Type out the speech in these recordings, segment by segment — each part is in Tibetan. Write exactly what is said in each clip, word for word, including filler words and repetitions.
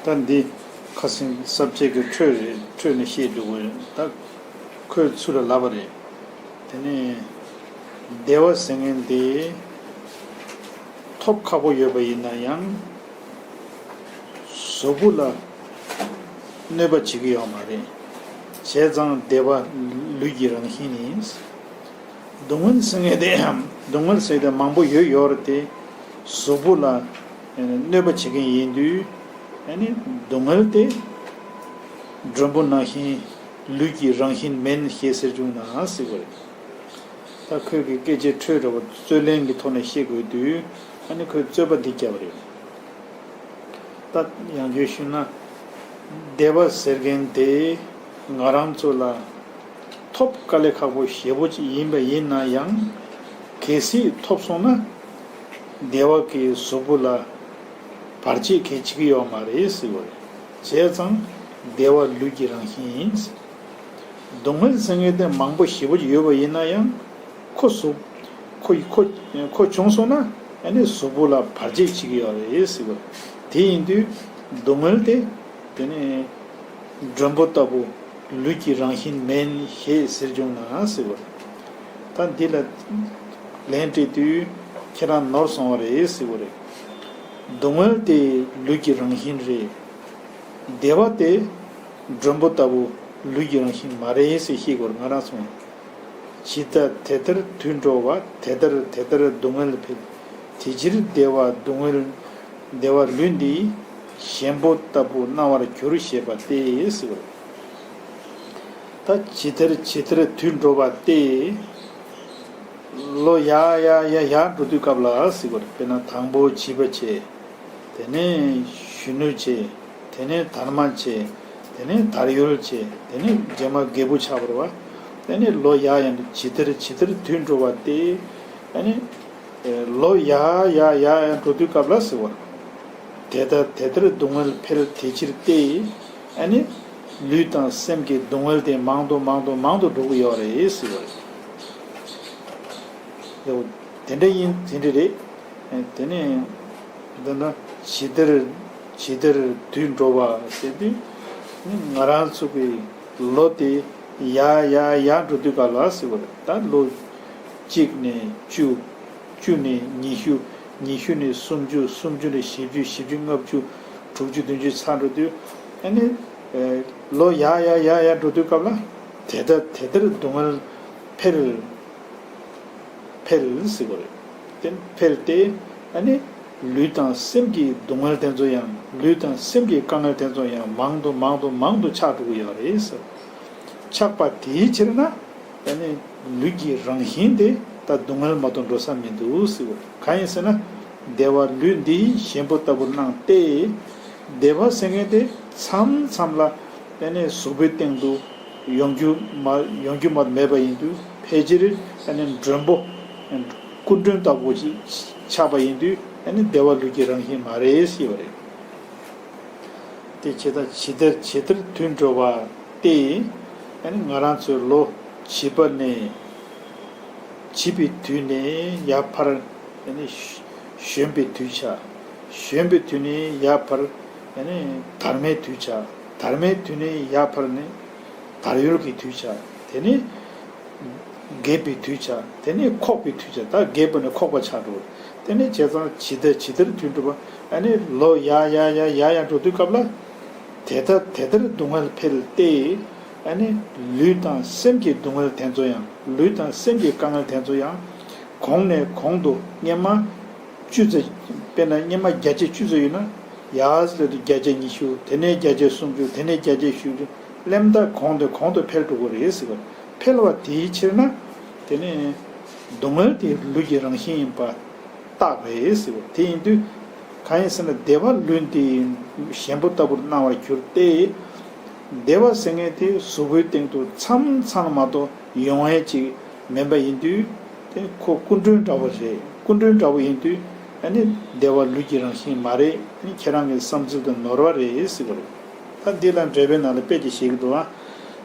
ད་འདི་ཁ་སང་ས་བཅད་ཀྱི་འཕྲོས་རེད། འཕྲོས་ནས་བཤད་འགྲོ་གི་རེད། ད་ཁོས་ཚུར་ལ་ལབ་པ་རེད། དེ་ནས་བདེ་བ་ཟེར་མཁན་དེ་ཐོབ་ཁག་པོ་ཡོད་པ་ཡིན་ན་ཡང་གཟུགས་པོ་ལ་གནོད་པ་བྱེད་ཀྱི་ཡོད་མ་རེད། བྱས་ཙང་བདེ་བ་ལུས་ཀྱི་རང་བཞིན་ཡིན། སྡུག་བསྔལ་ཟེར་མཁན་དེ་སྡུག་བསྔལ་ཟེར་དེ་མང་པོ་ཡོད་ཡོད་རེད་དེ། གཟུགས་པོ་ལ་གནོད་པ་བྱེད་མཁན་ཡིན་དུས། ཨ་ནི་སྡུག་བསྔལ་དེ་མགྲོན་པོ་ནང་བཞིན་ལུས་ཀྱི་རང་བཞིན་མིན་ཞེས་ཟེར་བྱུང་ན་ཟེར་བ་རེད། ད་ཁོས་ཀྱི་སྐད་ཆའི་འཕྲོས་འདྲ་བོ་རྩོད་ལེན་གྱི་ཐོག་ནས་བཤད་དགོས་དུས། ཨ་ནི་ཁོས་རྩོད་པ་འདི་བརྒྱབ་པ་རེད། ད་ཡང་བསྐྱར་ཞུས་ན། བདེ་བ་ཟེར་མཁན་དེ་ང་རང་ཚོ་ལ་ཐོབ་དཀའ་ལས་ཁག་པོ་ཞེ་པོ་ཅིག་ཡིན་པ་ཡིན་ན་ཡང་། གལ་སྲིད་ཐོབ་སོང་ན་བདེ་བ་གི་གཟུགས་པོ་ལ་བར་ཆད་གང་ཡང་བྱེད་ཀྱི་ཡོད་མ་རེད་ཟེར་བ་རེད། བྱས་ཙང་བདེ་བ་ལུས་ཀྱི་རང་བཞིན་ཡིན། སྡུག་བསྔལ་ཟེར་མཁན་དེ་མང་པོ་ཞེ་པོ་ཅིག་ཡོད་པ་ཡིན་ན་ཡང་། ཁོ་གཟུགས། ཁོ་ཁོ་ཁོ་བྱུང་སོང་ན། ཨ་ནི་གཟུགས་པོ་ལ་བར་ཆད་བྱེད་ཀྱི་ཡོད་རེད་ཟེར་བ། དེ་ཡིན་དུས་སྡུག་བསྔལ་དེ། དེ་ནི་མགྲོན་པོ་ལྟ་བུ་ལུས་ཀྱི་རང་བཞིན་མིན་ཞེས་ཟེར་བྱུང་ན་ཟེར་བ་རེད། ད་འདི་ལ་ལན་སྤྲད་དུས་ཁྱེད་རང་ནོར་སོང་བ་རེད་ཟེར་བ་རེད། སྡུག་བསྔལ་དེ་ལུས་ཀྱི་རང་བཞིན་རེད། བདེ་བ་དེ་མགྲོན་པོ་ལྟ་བུ་ལུས་ཀྱི་རང་བཞིན་མ་རེད་ཟེར་བཤད་དགོས་རེད། ང་རང་སོང་། ཇི་ལྟར་དེ་ལྟར་དུད་འགྲོ་བ། དེ་ལྟར་དེ་ལྟར་སྡུག་བསྔལ་འཕེལ། དེ་ཕྱིར་བདེ་བ་སྡུག་བསྔལ། བདེ་བ་ལུས་འདི་ཞེན་པོ་ལྟ་བུ་སྣང་བར་གྱུར་ཞེས་པ་སྟེ་ཟེར་བ། ད་ཇི་ལྟར་ཇི་ལྟར་དུད་འགྲོ་བ་སྟེ། ལོ་ཡར་ཡར་ཡར་ཡར་འགྲོ་དུས་སྐབས་ལ་ཟེར་བ་རེད། དཔེར་ན་དང་པོ་བྱིས་པ་བྱས། དེ་ནས་གཞོན་ནུ་བྱས། དེ་ནས་དར་མ་བྱས། དེ་ནས་དར་ཡོལ་བྱས། དེ་ནས་རྗེས་མ་རྒད་པོ་ཆགས་པ་རེད་བ། དེ་ནས་ལོ་ཡར་ཡར་འགྲོ། ཇི་ལྟར་ཇི་ལྟར་དུད་འགྲོ་བ་སྟེ། ཨ་ནི་ལོ་ཡར་ཡར་ཡར་ཡར་འགྲོ་དུས་སྐབས་ལ་ཟེར་བ། དེ་ལྟར་དེ་ལྟར་སྡུག་བསྔལ་འཕེལ་དེ་ཕྱིར་ཏེ། ཨ་ནི་ལུས་དང་སེམས་ཀྱི་སྡུག་བསྔལ་དེ་མང་དུ་མང་དུ་མང་དུ་འགྲོ་གི་ཡོད་རེད་ཟེར་བ་རེད། དེ་འདྲ་ཡིན། དེ་འདྲ་རེད། དེ་ནས་འདི་ན་ཇི་ལྟར་ཇི་ལྟར་དུད་འགྲོ་བ་ཟེར་དུས། ང་རང་ཚོ་གི་ལོ་དེ་ཡར་ཡར་ཡར་འགྲོ་དུས་སྐབས་ལ་ཟེར་བ་རེད། ད་ལོ་གཅིག་ནས་བཅུ། བཅུ་ནས་ཉི་ཤུ། ཉི་ཤུ་ནས་སུམ་ཅུ། སུམ་ཅུ་ནས་བཞི་བཅུ། བཞི་བཅུ་ལྔ་བཅུ། དྲུག་ཅུ། བདུན་ཅུ་ཚར་འགྲོ་དུས། ཨ་ནི་ལོ་ཡར་ཡར་ཡར་ཡར་འགྲོ་དུས་སྐབས་ལ་དེ་ལྟར་དེ་ལྟར་སྡུག་བསྔལ་འཕེལ། འཕེལ་ཟེར་བ་རེད། དེ་འཕེལ་ཏེ། ཨ་ནི་ལུས་དང་སེམས་ཀྱི་སྡུག་བསྔལ་དེ་ཚོ་ཡང་། ལུས་དང་སེམས་ཀྱི་དཀའ་ངལ་དེ་ཚོ་ཡང་མང་དུ་མང་དུ་མང་དུ་ཆགས་འགྲོ་གི་ཡོད་རེད་ཟེར། ཆགས་པ་དེའི་ཕྱིར་ན། ཨ་ནི་ལུས་ཀྱི་རང་བཞིན་དེ་ད་སྡུག་བསྔལ་མ་གཏོགས་འགྲོ་ས་མི་འདུག་ཟེར་བ། གང་ཡིན་ཟེར་ན། བདེ་བ་ལུས་འདི་ཞེན་པོ་ལྟ་བུར་སྣང་སྟེ། བདེ་བ་ཟེར་མཁན་དེ་མཚམས་མཚམས་ལ་ཨ་ནི་གཟུགས་པོའི་སྟེང་དུ་ཡོང་རྒྱུ་མ་ཡོང་རྒྱུ་མ་མེད་པ་ཡིན་དུས། ཕལ་ཆེར་ཨ་ནི་མགྲོན་པོ། སྐུ་མགྲོན་ལྟ་བུ་ཞིག་ཆགས་པ་ཡིན་དུས། ཨ་ནི་བདེ་བ་ལུས་ཀྱི་རང་བཞིན་མ་རེད་ཟེར་བ་རེད། དེ་ཇི་ལྟར་ཇི་ལྟར་ཇི་ལྟར་དུད་འགྲོ་བ་སྟེ། ཨ་ནི་ང་རང་ཚོའི་ལོ་བྱིས་པ་ནས། བྱིས་པའི་དུས་ནས་ཡར་ཕར། ཨ་ནི་གཞོན་པའི་དུས་ཆགས། གཞོན་པའི་དུས་ནས་ཡར་ཕར། ཨ་ནི་དར་མའི་དུས་ཆགས། དར་མའི་དུས་ནས་ཡར་ཕར་ནི་དར་ཡོལ་གྱི་དུས་ཆགས། དེ་ནས་རྒས་པའི་དུས་ཆགས། དེ་ནས་འཁོགས་པའི་དུས་ཆགས། ད་རྒས་པ་ནས་འཁོགས་པ་ཆགས་འགྲོ། དེ་ནས་བྱས་ཙང་ཇི་ལྟར་ཇི་ལྟར་དུད་འགྲོ་བ། ཨ་ནི་ལོ་ཡར་ཡར་ཡར་ཡར་ཡར་འགྲོ་དུས་སྐབས་ལ། དེ་ལྟར་དེ་ལྟར་སྡུག་བསྔལ་འཕེལ་ཏེ། ཨ་ནི་ལུས་དང་སེམས་ཀྱི་སྡུག་བསྔལ་དེ་ཚོ་ཡང་། ལུས་དང་སེམས་ཀྱི་དཀའ་ངལ་དེ་ཚོ་ཡང་། གོང་ནས་གོང་དུ་སྔོན་མ་བཅུ་ཙམ། དཔེར་ན་སྔོན་མ་བརྒྱ་ཆ་བཅུ་ཙམ་ཡོད་ན། ཡར་སླེབས་དུས་བརྒྱ་ཆ་ཉི་ཤུ། དེ་ནས་བརྒྱ་ཆ་སུམ་ཅུ། དེ་ནས་བརྒྱ་ཆ་བཞི་བཅུ། སླེབས་མཐར་གོང་དུ་གོང་དུ་འཕེལ་འགྲོ་གི་རེད་ཟེར་བ། འཕེལ་བ་དེའི་ཕྱིར་ན། དེ་ནས་སྡུག་བསྔལ་དེ་ལུས་ཀྱི་རང་བཞིན་ཡིན་པ་རྟགས་རེད་ཟེར་བ། དེ་ཡིན་དུས་གང་ཡིན་ཟེར་ན། བདེ་བ་ལུས་འདི་ཞེན་པོ་ལྟ་བུར་སྣང་བར་གྱུར་ཏེ། བདེ་བ་ཟེར་མཁན་དེ་གཟུགས་པོའི་སྟེང་དུ་མཚམས་མཚམས་མ་གཏོགས་ཡོང་ཡས་ཅིག་མིན་པ་ཡིན་དུས། དེ་ཁོ་སྐུ་མགྲོན་འདྲ་བོ་རེད། སྐུ་མགྲོན་འདྲ་བོ་ཡིན་དུས། ཨ་ནི་བདེ་བ་ལུས་ཀྱི་རང་བཞིན་མ་རེད། ཨ་ནི་ཁྱེད་རང་གི་བསམ་ཚུལ་དེ་ནོར་བ་རེད་ཟེར་བ་རེད། ད་འདི་ལ་འགྲེལ་པའི་ནང་ལ་དཔེ་ཅིག་བཤད་ཀྱི་འདུག་ཨ།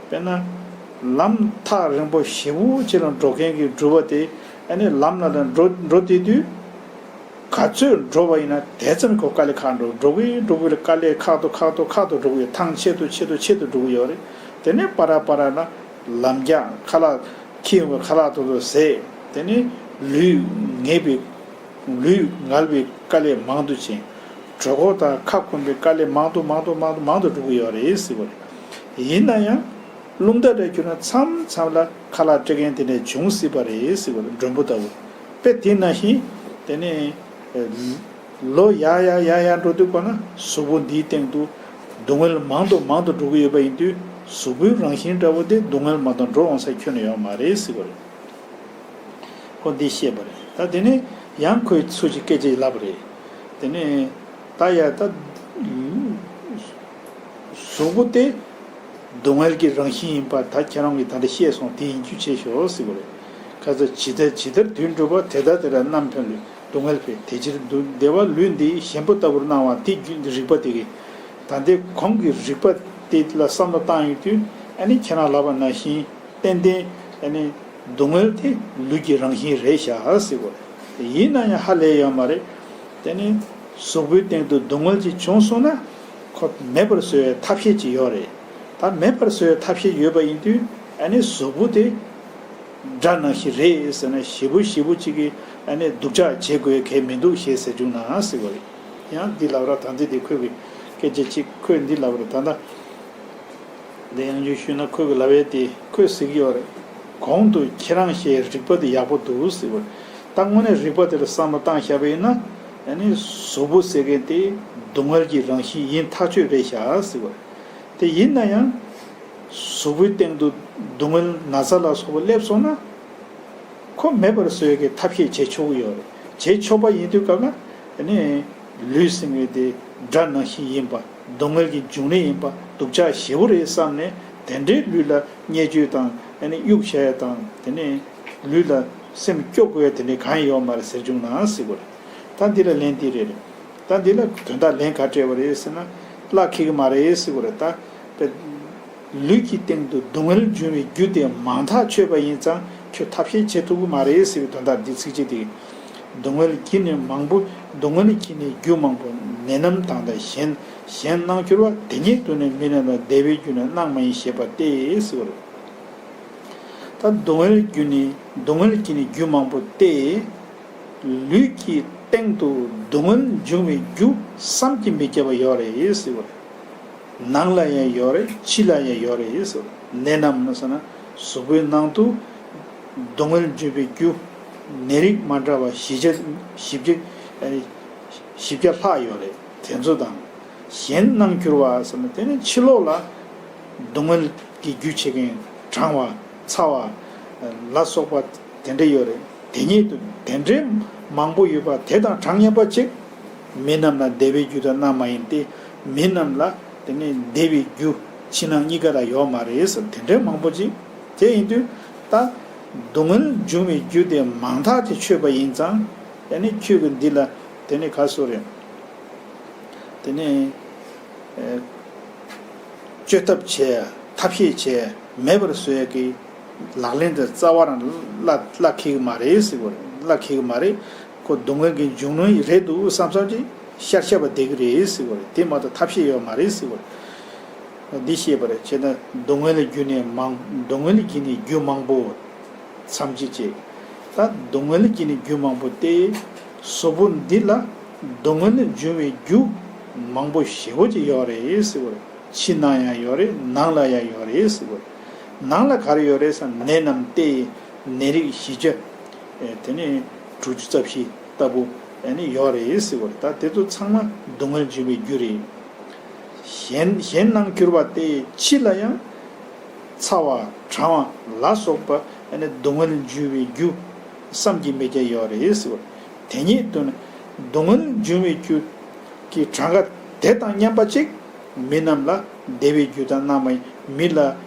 དཔེར་ན། ལམ་ཐག་རིང་པོ་ཞེ་པོ་ཅིག་ལ་འགྲོ་མཁན་གྱི་འགྲུལ་པ་དེ། ཨ་ནི་ལམ་ལ་ལ་འགྲོ་འགྲོ་བསྡད་དུས། ཁ། ག་ཚོད་འགྲོ་བ་ཡིན་ན་དེ་ཙམ་གྱིས་དཀའ་ལས་ཁག་འགྲོ་འགྲོ་གི་འགྲོ་གི་རེད། དཀའ་ལས་ཁག་ཏུ་ཁག་ཏུ་ཁག་ཏུ་འགྲོ་གི་ཡོད། ཐང་ཆད་དུ་ཆད་དུ་ཆད་དུ་འགྲོ་གི་ཡོད་རེད། དེ་ནས་བར་བར་ན་ལམ་རྒྱགས་ཁ་ལག་འཁྱེར་ཡོང་བའི་ཁ་ལག་ཏུ་ཏུ་བཟས། དེ་ནས་ལུས་ངལ་བའི་ལུས་ངལ་བའི་དཀའ་ལས་མང་དུ་ཕྱིན། གྲོད་ཁོག་དང་ཁ་སྐོམ་པའི་དཀའ་ལས་མང་དུ་མང་དུ་མང་དུ་མང་དུ་འགྲོ་གི་ཡོད་རེད་ཟེར་བ་རེད། ཡིན་ན་ཡང་རླུང་རྟ་རེ་གྱུར་ན་མཚམས་མཚམས་ལ་ཁ་ལག་སྤྲད་མཁན་དེ་འདྲ་བྱུང་སྲིད་པ་རེད་ཟེར་བ་རེད། མགྲོན་པོ་ལྟ་བུ། དཔེ་དེ་ནང་བཞིན་དེ་ནས་ལོ་ཡར་ཡར་ཡར་ཡར་འགྲོ་དུས་གོ་ན་གཟུགས་པོ་འདིའི་སྟེང་དུ་སྡུག་བསྔལ་མང་དུ་མང་དུ་འགྲོ་གི་ཡོད་པ་ཡིན་དུས་གཟུགས་པོའི་རང་བཞིན་འདྲ་བོ་དེ་སྡུག་བསྔལ་མ་གཏོགས་འགྲོ་འོང་ས་ཁྱོན་ནས་ཡོད་མ་རེད་ཟེར་བ་རེད། ཁོ་འདི་བཤད་པ་རེད། ད་དེ་ནས་ཡང་ཁོས་ཚུར་ཅིག་སྐད་ཆ་ལབ་པ་རེད། དེ་ནས་ད་ཡ་ད་གཟུགས་པོ་དེ་སྡུག་བསྔལ་གྱི་རང་བཞིན་ཡིན་པ་ད་ཁྱེད་རང་གིས་ད་ལྟ་བཤད་སོང་། དེ་ཡིན་རྒྱུ་བྱས་ཤོག་ཟེར་བ་རེད། ཁ་ཚ་ཇི་ལྟར་ཇི་ལྟར་དུས་འགྲུབ་པ་དེ་ལྟར་དེ་ལ་རྣམ་ཕན་ལུས། སྡུག་བསྔལ་འཕེལ། དེ་ཕྱིར་འདུ་བདེ་བ་ལུས་འདི་ཞེན་པོ་ལྟ་བུར་སྣང་བ་དེ་རྒྱུ་རིགས་པ་དེ་གིས། ད་ལྟའི་གོང་གི་རིགས་པ་དེ་ལ་བསམ་བློ་བཏང་ཡོང་དུས་ཨ་ནི་ཁྱེད་རང་ལབ་པ་ནང་བཞིན་ཏན་ཏན་ཨ་ནི་སྡུག་བསྔལ་དེ་ལུས་ཀྱི་རང་བཞིན་རེད་ཤག་ཟེར་བ་རེད། ཡིན་ན་ཡང་ཧ་ལས་ཡོད་མ་རེད། དེ་ནི་གཟུགས་པོའི་སྟེང་དུ་སྡུག་བསྔལ་ཅིག་བྱུང་སོང་ན་ཁོ་མེད་པར་བཟོ་བའི་ཐབས་ཤེས་ཅིག་ཡོད་རེད། ད་མེད་པར་བཟོ་བའི་ཐབས་ཤེས་ཡོད་པ་ཡིན་དུས་ཨ་ནི་གཟུགས་པོ་དེ་དགྲ་ནང་བཞིན་རེད་ཟེར་ན་ཞེ་པོ་ཞེ་པོ་ཅིག་གིས་ཨ་ནི་སྡུག་ཅག་བྱེད་དགོས་གལ་མི་འདུག་ཞེས་ཟེར་བྱུང་ན་ཟེར་བ་རེད། ཡང་འདི་ལབ་ར་ད་འདི་དེ་ཁོས་གི་སྐད་ཆ་ཅིག་ཁོས་འདི་ལབ་ར་ད་ལྟ། འདི་ཡང་བསྐྱར་ཞུས་ན་ཁོས་གི་ལབ་ཡས་དེ་ཁོས་ཟེར་གི་ཡོད་རེད། གོང་དུ་ཁྱེད་རང་བཤད་རིགས་པ་དེ་ཡག་པོ་འདུག་ཟེར་བ་རེད། ད་དངོས་གནས་རིགས་པ་དེ་ལ་བསམ་བློ་བཏང་བཞག་པ་ཡིན་ན་ཨ་ནི་གཟུགས་པོ་ཟེར་མཁན་དེ་སྡུག་བསྔལ་གྱི་རང་བཞིན་ཡིན་ཐག་ཆོད་རེད་ཤག་ཟེར་བ་རེད། དེ་ཡིན་ན་ཡང་གཟུགས་པོའི་སྟེང་དུ་སྡུག་བསྔལ་ན་ཚ་ལ་སོགས་པ་སླེབས་སོང་ན། ཁོ་མེད་པར་བཟོ་ཡས་ཀྱི་ཐབས་ཤེས་བྱེད་ཆོག་གི་ཡོད་རེད། བྱེད་ཆོག་པ་ཡིན་དུས་སྐབས་ལ་ཨ་ནི་ལུས་ཟེར་མཁན་དེ་དགྲ་ནང་བཞིན་ཡིན་པ། སྡུག་བསྔལ་གྱི་འབྱུང་གནས་ཡིན་པ། སྡུག་ཅག་ཞེ་པོ་རེད་བསམ་ནས་དེ་འདྲའི་ལུས་ལ་བརྙས་བཅོས་དང་ཨ་ནི་གཡུག་བྱ་ཡ་དང་དེ་ནས་ལུས་ལ་སེམས་སྐྱོ་དགོས་ཡ་དེ་འདྲའི་གང་ཡང་ཡོད་མ་རེད་ཟེར་བྱུང་ན་ཟེར་བ་རེད། ད་འདི་ལ་ལན་འདི་རེད། ད་འདི་ལ་དོན་དག་ལན་ག་སྤྲད་པ་རེད་ཟེར་ན་བླ་འཁེལ་གི་མ་རེད་ཟེར་བ་རེད་ད། ལུས་ཀྱི་སྟེང་དུ་སྡུག་བསྔལ་འབྱུང་བའི་རྒྱུ་དེ་མང་ཐག་ཆོད་པ་ཡིན་ཙང་ཁྱོད་ཐབས་ཤེས་བྱེད་ཐུབ་ཀྱི་མ་རེད་ཟེར་བའི་དོན་དག་འདི་ཚིགས་བཅད་དེ། སྡུག་བསྔལ་གྱི་ནི་མང་པོ། སྡུག་བསྔལ་གྱི་ནི་རྒྱུ་མང་པོ་ནད་རྣམས་དང་ལྡན་གཞན། གཞན་སྣང་གྱུར་པ་དེ་ཉིད་དུ་ནི་མི་རྣམས་ལ་བདེ་བའི་རྒྱུ་ནི་སྣང་མ་ཡིན་ཞེས་པ་སྟེ་ཟེར་བ་རེད། ད་སྡུག་བསྔལ་རྒྱུ་ནི་སྡུག་བསྔལ་གྱི་ནི་རྒྱུ་མང་པོ་སྟེ། ལུས་ཀྱི་སྟེང་དུ་སྡུག་བསྔལ་འབྱུང་བའི་རྒྱུ་བསམ་གྱིས་མི་ཁྱབ་པ་ཡོད་རེད་ཟེར་བ་རེད། ནང་ལ་ཡང་ཡོད་རེད། ཕྱི་ལ་ཡང་ཡོད་རེད་ཟེར་བ་རེད། ནད་རྣམས་ཟེར་ན་གཟུགས་པོའི་ནང་དུ་སྡུག་བསྔལ་འབྱུང་བའི་རྒྱུ་ནད་རིགས་མ་འདྲ་བ་བཞི་བརྒྱ་བཞི་བརྒྱ་བཞི་བརྒྱ་ལྷག་ཡོད་རེད། དེ་ཚོ་དང་། གཞན་སྣང་གྱུར་པ་ཟེར་ན་དེ་ནི་ཕྱི་ལོགས་ལ་སྡུག་བསྔལ་གྱི་རྒྱུ་བྱེད་མཁན་གྲང་བ་ཚ་བ་ལ་སོགས་པ་དེ་འདྲ་ཡོད་རེད། དེ་ཉིད་དུ་དེ་འདྲའི་མང་པོ་ཡོད་པ་དེ་དང་གྲངས་མཉམ་པ་ཅིག་མི་རྣམས་ལ་བདེ་བའི་རྒྱུ་དང་སྣང་མ་ཡིན་ཏེ། མི་རྣམས་ལ་དེ་ནི་བདེ་བའི་རྒྱུ་ཕྱི་ནང་གཉིས་ཀ་ལ་ཡོད་མ་རེད་ཟེར། དེ་འདྲའི་མང་པོ་ཅིག་དེ་ཡིན་དུས་ད་སྡུག་བསྔལ་འབྱུང་བའི་རྒྱུ་དེ་མང་ཐག་ཆོད་པ་ཡིན་ཙང་ཨ་ནི་ཁྱོད་ཀྱི་འདི་ལ་དེ་ནི་ག་སོ་རེད། དེ་ནས་ཨེ་བཅོས་ཐབས་བྱས། ཐབས་ཤེས་བྱས། མེད་པར་བཟོ་ཡས་ཀྱི་ལག་ལེན་དེ་རྩ་བ་རང་བླ་བླ་འཁེལ་གི་མ་རེད་ཟེར་བ་རེད། བླ་འཁེལ་གི་མ་རེད། ཁོ་སྡུག་བསྔལ་གྱི་འབྱུང་གནས་རེད་འདུག་བསམ་བསམ་ཅིག་ཤར་ཤར་བ་བསྡད་ཀྱི་རེད་ཟེར་བ་རེད། དེ་མ་གཏོགས་ཐབས་ཤེས་ཡོད་མ་རེད་ཟེར་བ་རེད། འདི་ཤེས་པ་རེད། བྱས་ན་སྡུག་བསྔལ་རྒྱུ་ནི་མང་། སྡུག་བསྔལ་གྱི་ནི་རྒྱུ་མང་པོ། མཚམས་གཅིག་ཅེས། ད་སྡུག་བསྔལ་གྱི་ནི་རྒྱུ་མང་པོ་སྟེ། གཟུགས་པོ་འདི་ལ་སྡུག་བསྔལ་འབྱུང་བའི་རྒྱུ་མང་པོ་ཞེ་པོ་ཅིག་ཡོད་རེད་ཟེར་བ་རེད། ཕྱི་ན་ཡང་ཡོད་རེད། ནང་ལ་ཡང་ཡོད་རེད་ཟེར་བ་རེད། ནང་ལ་ག་རེ་ཡོད་རེད་ཟེར་ན་ནད་རྣམས་སྟེ། ནད་རིགས་བཞི་བརྒྱ། ཨེ་དེ་ནས་དྲུག་ཅུ་རྩ་བཞི་ལྟ་བུ་ཨེ་ནི་ཡོད་རེད་ཟེར་བ་རེད། ད་དེ་ཚོ་ཚང་མ་སྡུག་བསྔལ་འབྱུང་བའི་རྒྱུ་རེད། གཞན་གཞན་སྣང་གྱུར་པ་སྟེ། ཕྱི་ལ་ཡང་། ཚ་བ་གྲང་བ་ལ་སོགས་པ་ཨ་ནི་སྡུག་བསྔལ་འཇུ་བའི་རྒྱུ་བསམ་གྱིས་མི་ཁྱབ་ཡོད་རེད་ཟེར་བ། དེ་ཉིད་དུ་ནི་སྡུག་བསྔལ་འཇུ་བའི་རྒྱུ་གི་གྲངས་ཀ་དེ་དང་མཉམ་པ་ཅིག་མི་རྣམས་ལ་བདེ་བའི་རྒྱུ་དང་སྣང་མ་ཡིན། མི་ལ་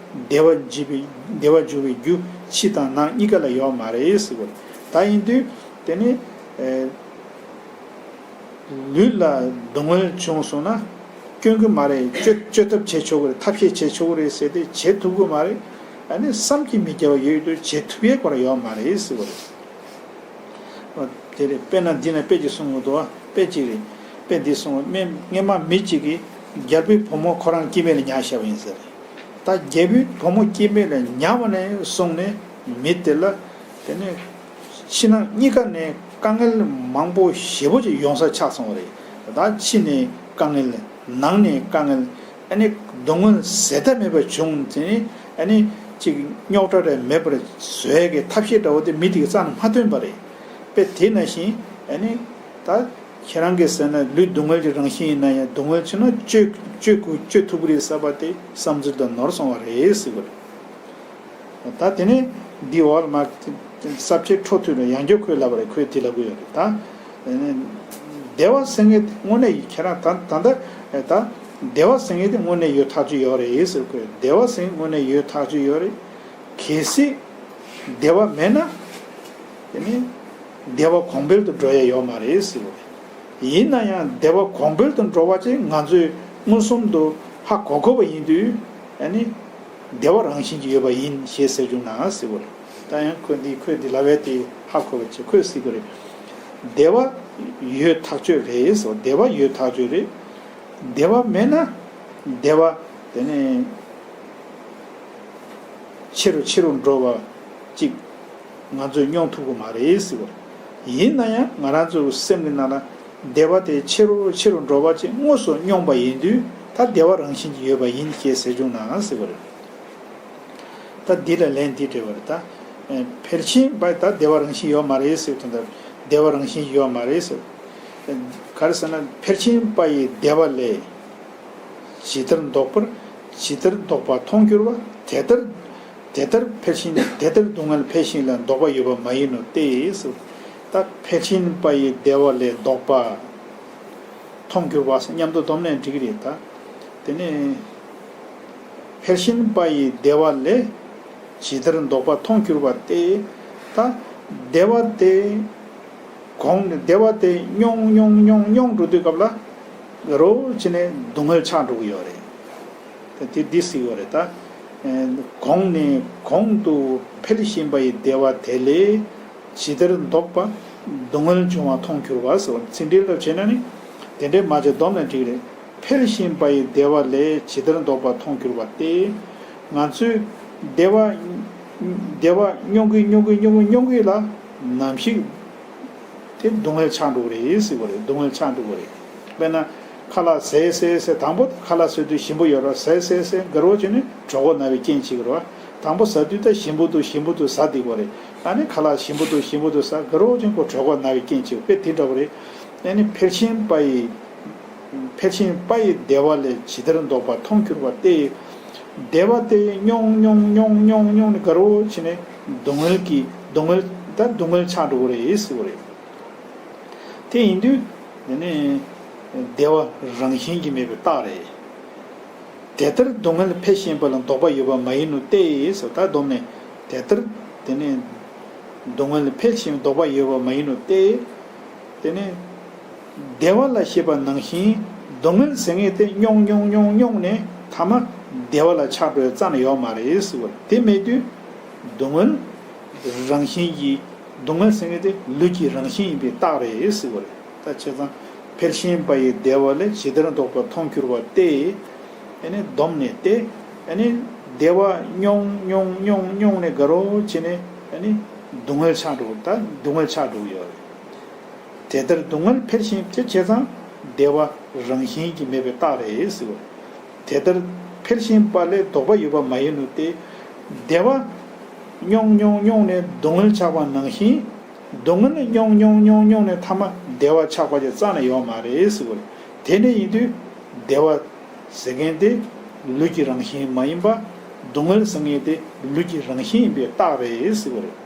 བདེ་བ་འཇུ་བའི་བདེ་བ་འཇུ་བའི་རྒྱུ་ཕྱི་དང་ནང་གཉིས་ཀ་ལ་ཡོད་མ་རེད་ཟེར་བ། ད་ཡིན་དུས་དེ་ནི་ཨེ། ལུས་ལ་སྡུག་བསྔལ་བྱུང་སོང་ན་སྐྱོན་གྱི་མ་རེད། བཅོས་བཅོས་ཐབས་བྱེད་ཆོག་གི་རེད། ཐབས་ཤེས་བྱེད་ཆོག་གི་རེད་ཟེར་ཏེ་བྱེད་ཐུབ་ཀྱི་མ་རེད། ཨ་ནི་བསམ་གྱིས་མི་ཁྱབ་པ་ཡོད་དུས་བྱེད་ཐུབ་ཡས་སྐོར་ཡོད་མ་རེད་ཟེར་བ་རེད། དེ་རེད། དཔེར་ན་འདི་ན་དཔེ་ཅིག་གསུང་གི་འདུག་བ། དཔེ་ཅིག་རེད། དཔེ་འདི་གསུང་བ། སྨན་སྔས་མ་མི་གཅིག་གིས་རྒྱལ་པོའི་བུ་མོ་ཁོ་རང་སྐྱེ་དམན་ལ་ཉར་བཞག་པ་ཡིན་ཟེར། ད་རྒྱལ་པོའི་བུ་མོ་སྐྱེ་དམན་ལ་ཉར་བ་ནས་བཟུང་ནས་མི་དེ་ལ་དེ་ནས་ཕྱི་ནང་གཉིས་ཀ་ནས་དཀའ་ངལ་མང་པོ་ཞེ་པོ་ཅིག་ཡོང་ས་ཆགས་སོང་བ་རེད། ད་ཕྱི་ནས་དཀའ་ངལ། ནང་ནས་དཀའ་ངལ། ཨ་ནི་སྡུག་བསྔལ་ཟད་མཐའ་མེད་པ་བྱུང་ཚེ་ནི། ཨ་ནི་ཅིག་རྙོག་དྲ་རེ་མེད་པར་བཟོ་ཡས་ཀྱི་ཐབས་ཤེས་འདྲ་བོ་དེ་མི་དེ་གིས་རྩ་ནས་མ་སྟོན་པ་རེད། དཔེ་དེ་ནང་བཞིན་ཨ་ནི་ད་ཁྱེད་རང་གིས་ཟེར་ན་ལུས་སྡུག་བསྔལ་གྱི་རང་བཞིན་ཡིན་ན་ཡང་སྡུག་བསྔལ་ཆེ་ན་གཅོད་གཅོད་དགོས་གཅོད་ཐུབ་ཀྱི་རེད་ཟེར་བ་དེ་བསམ་ཚུལ་དང་ནོར་སོང་བ་རེད་ཟེར་གྱི་རེད། ད་དེ་ནས་འདི་འོག་ལ་མ་ས་བཅད་འཕྲོ་མཐུད་ནས་ཡང་བསྐྱར་ཁོས་ལབ་པ་རེད། ཁོས་དེ་ལབ་གི་ཡོད་རེད་ད། བདེ་བ་ཟེར་མཁན་དེ་དངོས་གནས་ཡིན། ཁྱེད་རང་ད་ད་ལྟ་ད་བདེ་བ་ཟེར་མཁན་དེ་དངོས་གནས་ཡོད་ཐག་ཆོད་ཡོད་རེད་ཟེར། ཁོས་བདེ་བ་ཟེར་མཁན་དངོས་གནས་ཡོད་ཐག་ཆོད་ཡོད་རེད། གལ་སྲིད་བདེ་བ་མེད་ན་དེ་ནི་བདེ་བ་གོང་འཕེལ་དུ་འགྲོ་ཡ་ཡོད་མ་རེད་ཟེར་བ་རེད། ཡིན་ན་ཡང་བདེ་བ་གོང་འཕེལ་དུ་འགྲོ་བ་ཅིག་ང་ཚོས་མངོན་སུམ་དུ་ཧ་གོ་དགོས་པ་ཡིན་དུས། ཨ་ནི་བདེ་བ་རང་བཞིན་གྱིས་ཡོད་པ་ཡིན་ཞེས་ཟེར་བྱུང་ན་ཟེར་བ་རེད། ད་ཡང་ཁོས་འདི་ཁོས་འདི་ལབ་པའི་དེ་ཧ་གོ་བ་བྱེད། ཁོས་ཟེར་གི་རེད། བདེ་བ་ཡོད་ཐག་ཆོད་རེད་ཟེར། བདེ་བ་ཡོད་ཐག་ཆོད་རེད། བདེ་བ་མེད་ན་བདེ་བ་དེ་ནས་ཆེ་རུ་ཆེ་རུ་འགྲོ་བ་ཅིག་ང་ཚོས་མྱོང་ཐུབ་ཀྱི་མ་རེད་ཟེར་བ་རེད། ཡིན་ན་ཡང་ང་རང་ཚོའི་སེམས་ཀྱི་ནང་ལ་བདེ་བ་དེ་ཆེ་རུ་ཆེ་རུ་འགྲོ་བ་ཅིག་དངོས་སུ་མྱོང་པ་ཡིན་དུས། ད་བདེ་བ་རང་བཞིན་གྱིས་ཡོད་པ་ཡིན་ཞེས་ཟེར་བྱུང་ན་ཟེར་བ་རེད། ད་འདི་ལ་ལན་འདི་འདྲི་བ་རེད་ད། ཕལ་ཆེན་པ་ད་བདེ་བ་རང་བཞིན་ཡོད་མ་རེད་ཟེར་དོན་དག་བདེ་བ་རང་བཞིན་ཡོད་མ་རེད་ཟེར། ག་རེ་ཟེར་ན། ཕལ་ཆེན་པ་ཡི་བདེ་བ་ལས། ཇི་ལྟར་ལྡོག་པར་ཇི་ལྟར་ལྡོག་པ་མཐོང་གྱུར་པ། དེ་ལྟར་དེ་ལྟར་ཕལ་ཆེན་དེ་ལྟར་སྡུག་བསྔལ་འཕེལ་ཞིང་ལ་ལྡོག་པ་ཡོད་པ་མ་ཡིན་ནོ་སྟེ་ཟེར། ད་ཕལ་ཆེན་པ་ཡི་བདེ་བ་ལས་ལྡོག་པ་མཐོང་གྱུར་པ་ཟེར་མཉམ་དུ་བསྡོམས་ནས་འགྲིག་གི་རེད་ད། དེ་ནས་ཕལ་ཆེན་པ་ཡི་བདེ་བ་ལས་ཇི་ལྟར་ལྡོག་པ་མཐོང་གྱུར་པ་སྟེ། ད་བདེ་བ་དེ་གོང་ནས་བདེ་བ་དེ་མྱོང་མྱོང་མྱོང་མྱོང་འགྲོ་དུས་སྐབས་ལ་རོ་ཅི་ནས་སྡུག་བསྔལ་ཆགས་འགྲོ་གི་ཡོད་རེད། དེ་འདི་སྲིད་ཡོད་རེད་ད། གོང་ནས་གོང་དུ་འཕེལ་བཞིན་པ་ཡི་བདེ་བ་དེ་ལས་ཇི་ལྟར་ལྡོག་པ་སྡུག་བསྔལ་འབྱུང་བ་མཐོང་གྱུར་པ་ཟེར་བ་ཚིག་འགྲེལ་ལ་བྱས་ན་ནི། དེ་འདྲའི་མ་བྱས་བསྡོམས་ནས་འགྲིག་རེད། འཕེལ་བཞིན་པ་ཡི་བདེ་བ་ལས་ཇི་ལྟར་ལྡོག་པ་མཐོང་གྱུར་པ་སྟེ། ང་ཚོས་བདེ་བ་བདེ་བ་མྱོང་གི་མྱོང་གི་མྱོང་གི་མྱོང་གི་ལ་ནམ་ཞིག་དེ་སྡུག་བསྔལ་ཆགས་འགྲོ་གི་རེད་ཟེར་བ་རེད། སྡུག་བསྔལ་ཆགས་འགྲོ་གི་རེད། དཔེར་ན་ཁ་ལག་ཟས་ཟས་ཟས་དང་པོ་ཁ་ལག་ཟ་དུས་ཞིམ་པོ་ཡོད་ར། ཟས་ཟས་ཟས་དགའ་རོགས་བྱས་ནས་གྲོད་ཁོག་ན་བའི་རྐྱེན་བྱེད་ཀྱི་རེད་བ། དང་པོ་ཟ་དུས་ད་ཞིམ་པོ་འདུག་ཞིམ་པོ་འདུག་ཟ་བསྡད་ཀྱི་རེད། ཨ་ནི་ཁ་ལག་ཞིམ་པོ་འདུག་ཞིམ་པོ་འདུག་ཟ་དགའ་རོགས་བྱས་ཁོ་གྲོད་ཁོག་ན་བའི་རྐྱེན་བྱེད་དཔེ་དེ་འདྲ་བོ་རེད། ཨ་ནི་འཕེལ་ཆེན་པ་ཡི་འཕེལ་ཆེན་པ་ཡི་བདེ་བ་ལས་ཇི་ལྟར་ལྡོག་པ་མཐོང་གྱུར་པ་སྟེ། བདེ་བ་དེ་མྱོང་མྱོང་མྱོང་མྱོང་མྱོང་ནས་དགའ་རོགས་བྱས་ནས་སྡུག་བསྔལ་གྱི་སྡུག་བསྔལ་ད་སྡུག་བསྔལ་ཆགས་འགྲོ་གི་རེད་ཟེར་བ་རེད། དེ་ཡིན་དུས་དེ་ནི་བདེ་བ་རང་བཞིན་གྱིས་མེད་པའི་རྟགས་རེད། དེ་ལྟར་སྡུག་བསྔལ་འཕེལ་ཞིང་པ་ལ་ལྡོག་པ་ཡོད་པ་མ་ཡིན་ནོ་སྟེ་ཟེར། ད་བསྡོམས་ནས་དེ་ལྟར་དེ་ནི་སྡུག་བསྔལ་འཕེལ་ཞིང་ལྡོག་པ་ཡོད་པ་མ་ཡིན་ནོ་སྟེ། དེ་ནི་བདེ་བ་ལ་ཤེས་པ་ནང་བཞིན་སྡུག་བསྔལ་ཟེར་མཁན་དེ་མྱོང་མྱོང་མྱོང་མྱོང་ནས་ཐ་མ་བདེ་བ་ལ་ཆགས་འགྲོ་ཡ་རྩ་ནས་ཡོད་མ་རེད་ཟེར་བ་རེད། དེ་མེད་དུས་སྡུག་བསྔལ་རང་བཞིན་གྱིས་སྡུག་བསྔལ་ཟེར་མཁན་དེ་ལུས་ཀྱི་རང་བཞིན་ཡིན་པའི་རྟགས་རེད་ཟེར་བ་རེད། ད་བྱས་ཙང་འཕེལ་ཞིང་པ་ཡི་བདེ་བ་ལས་ཇི་ལྟར་ལྡོག་པ་མཐོང་གྱུར་པ་སྟེ། ཨ་ནི་བསྡོམས་ནས་ཏེ། ཨ་ནི་བདེ་བ་མྱོང་མྱོང་མྱོང་མྱོང་ནས་དགའ་རོགས་བྱས་ནས་ཨ་ནི་སྡུག་བསྔལ་ཆགས་འགྲོ། ད་སྡུག་བསྔལ་ཆགས་འགྲོ་གི་ཡོད་རེད། དེ་ལྟར་སྡུག་བསྔལ་འཕེལ་ཞིང་དེ་བྱས་ཙང་བདེ་བ་རང་བཞིན་གྱིས་མེད་པའི་རྟགས་རེད་ཟེར་བ། དེ་ལྟར་འཕེལ་ཞིང་པ་ལས་ལྡོག་པ་ཡོད་པ་མ་ཡིན་ནོ་སྟེ། བདེ་བ་མྱོང་མྱོང་མྱོང་ནས་སྡུག་བསྔལ་ཆགས་པ་ནང་བཞིན། སྡུག་བསྔལ་མྱོང་མྱོང་མྱོང་མྱོང་ནས་ཐ་མ་བདེ་བ་ཆགས་པ་ཅིག་རྩ་ནས་ཡོད་མ་རེད་ཟེར་བ་རེད། དེ་འདྲ་ཡིན་དུས་བདེ་བ་ཟེར་མཁན་དེ་ལུས་ཀྱི་རང་བཞིན་མ་ཡིན་པ། སྡུག་བསྔལ་ཟེར་མཁན་དེ་ལུས་ཀྱི་རང་བཞིན་ཡིན་པའི་རྟགས་རེད་ཟེར་བ་རེད།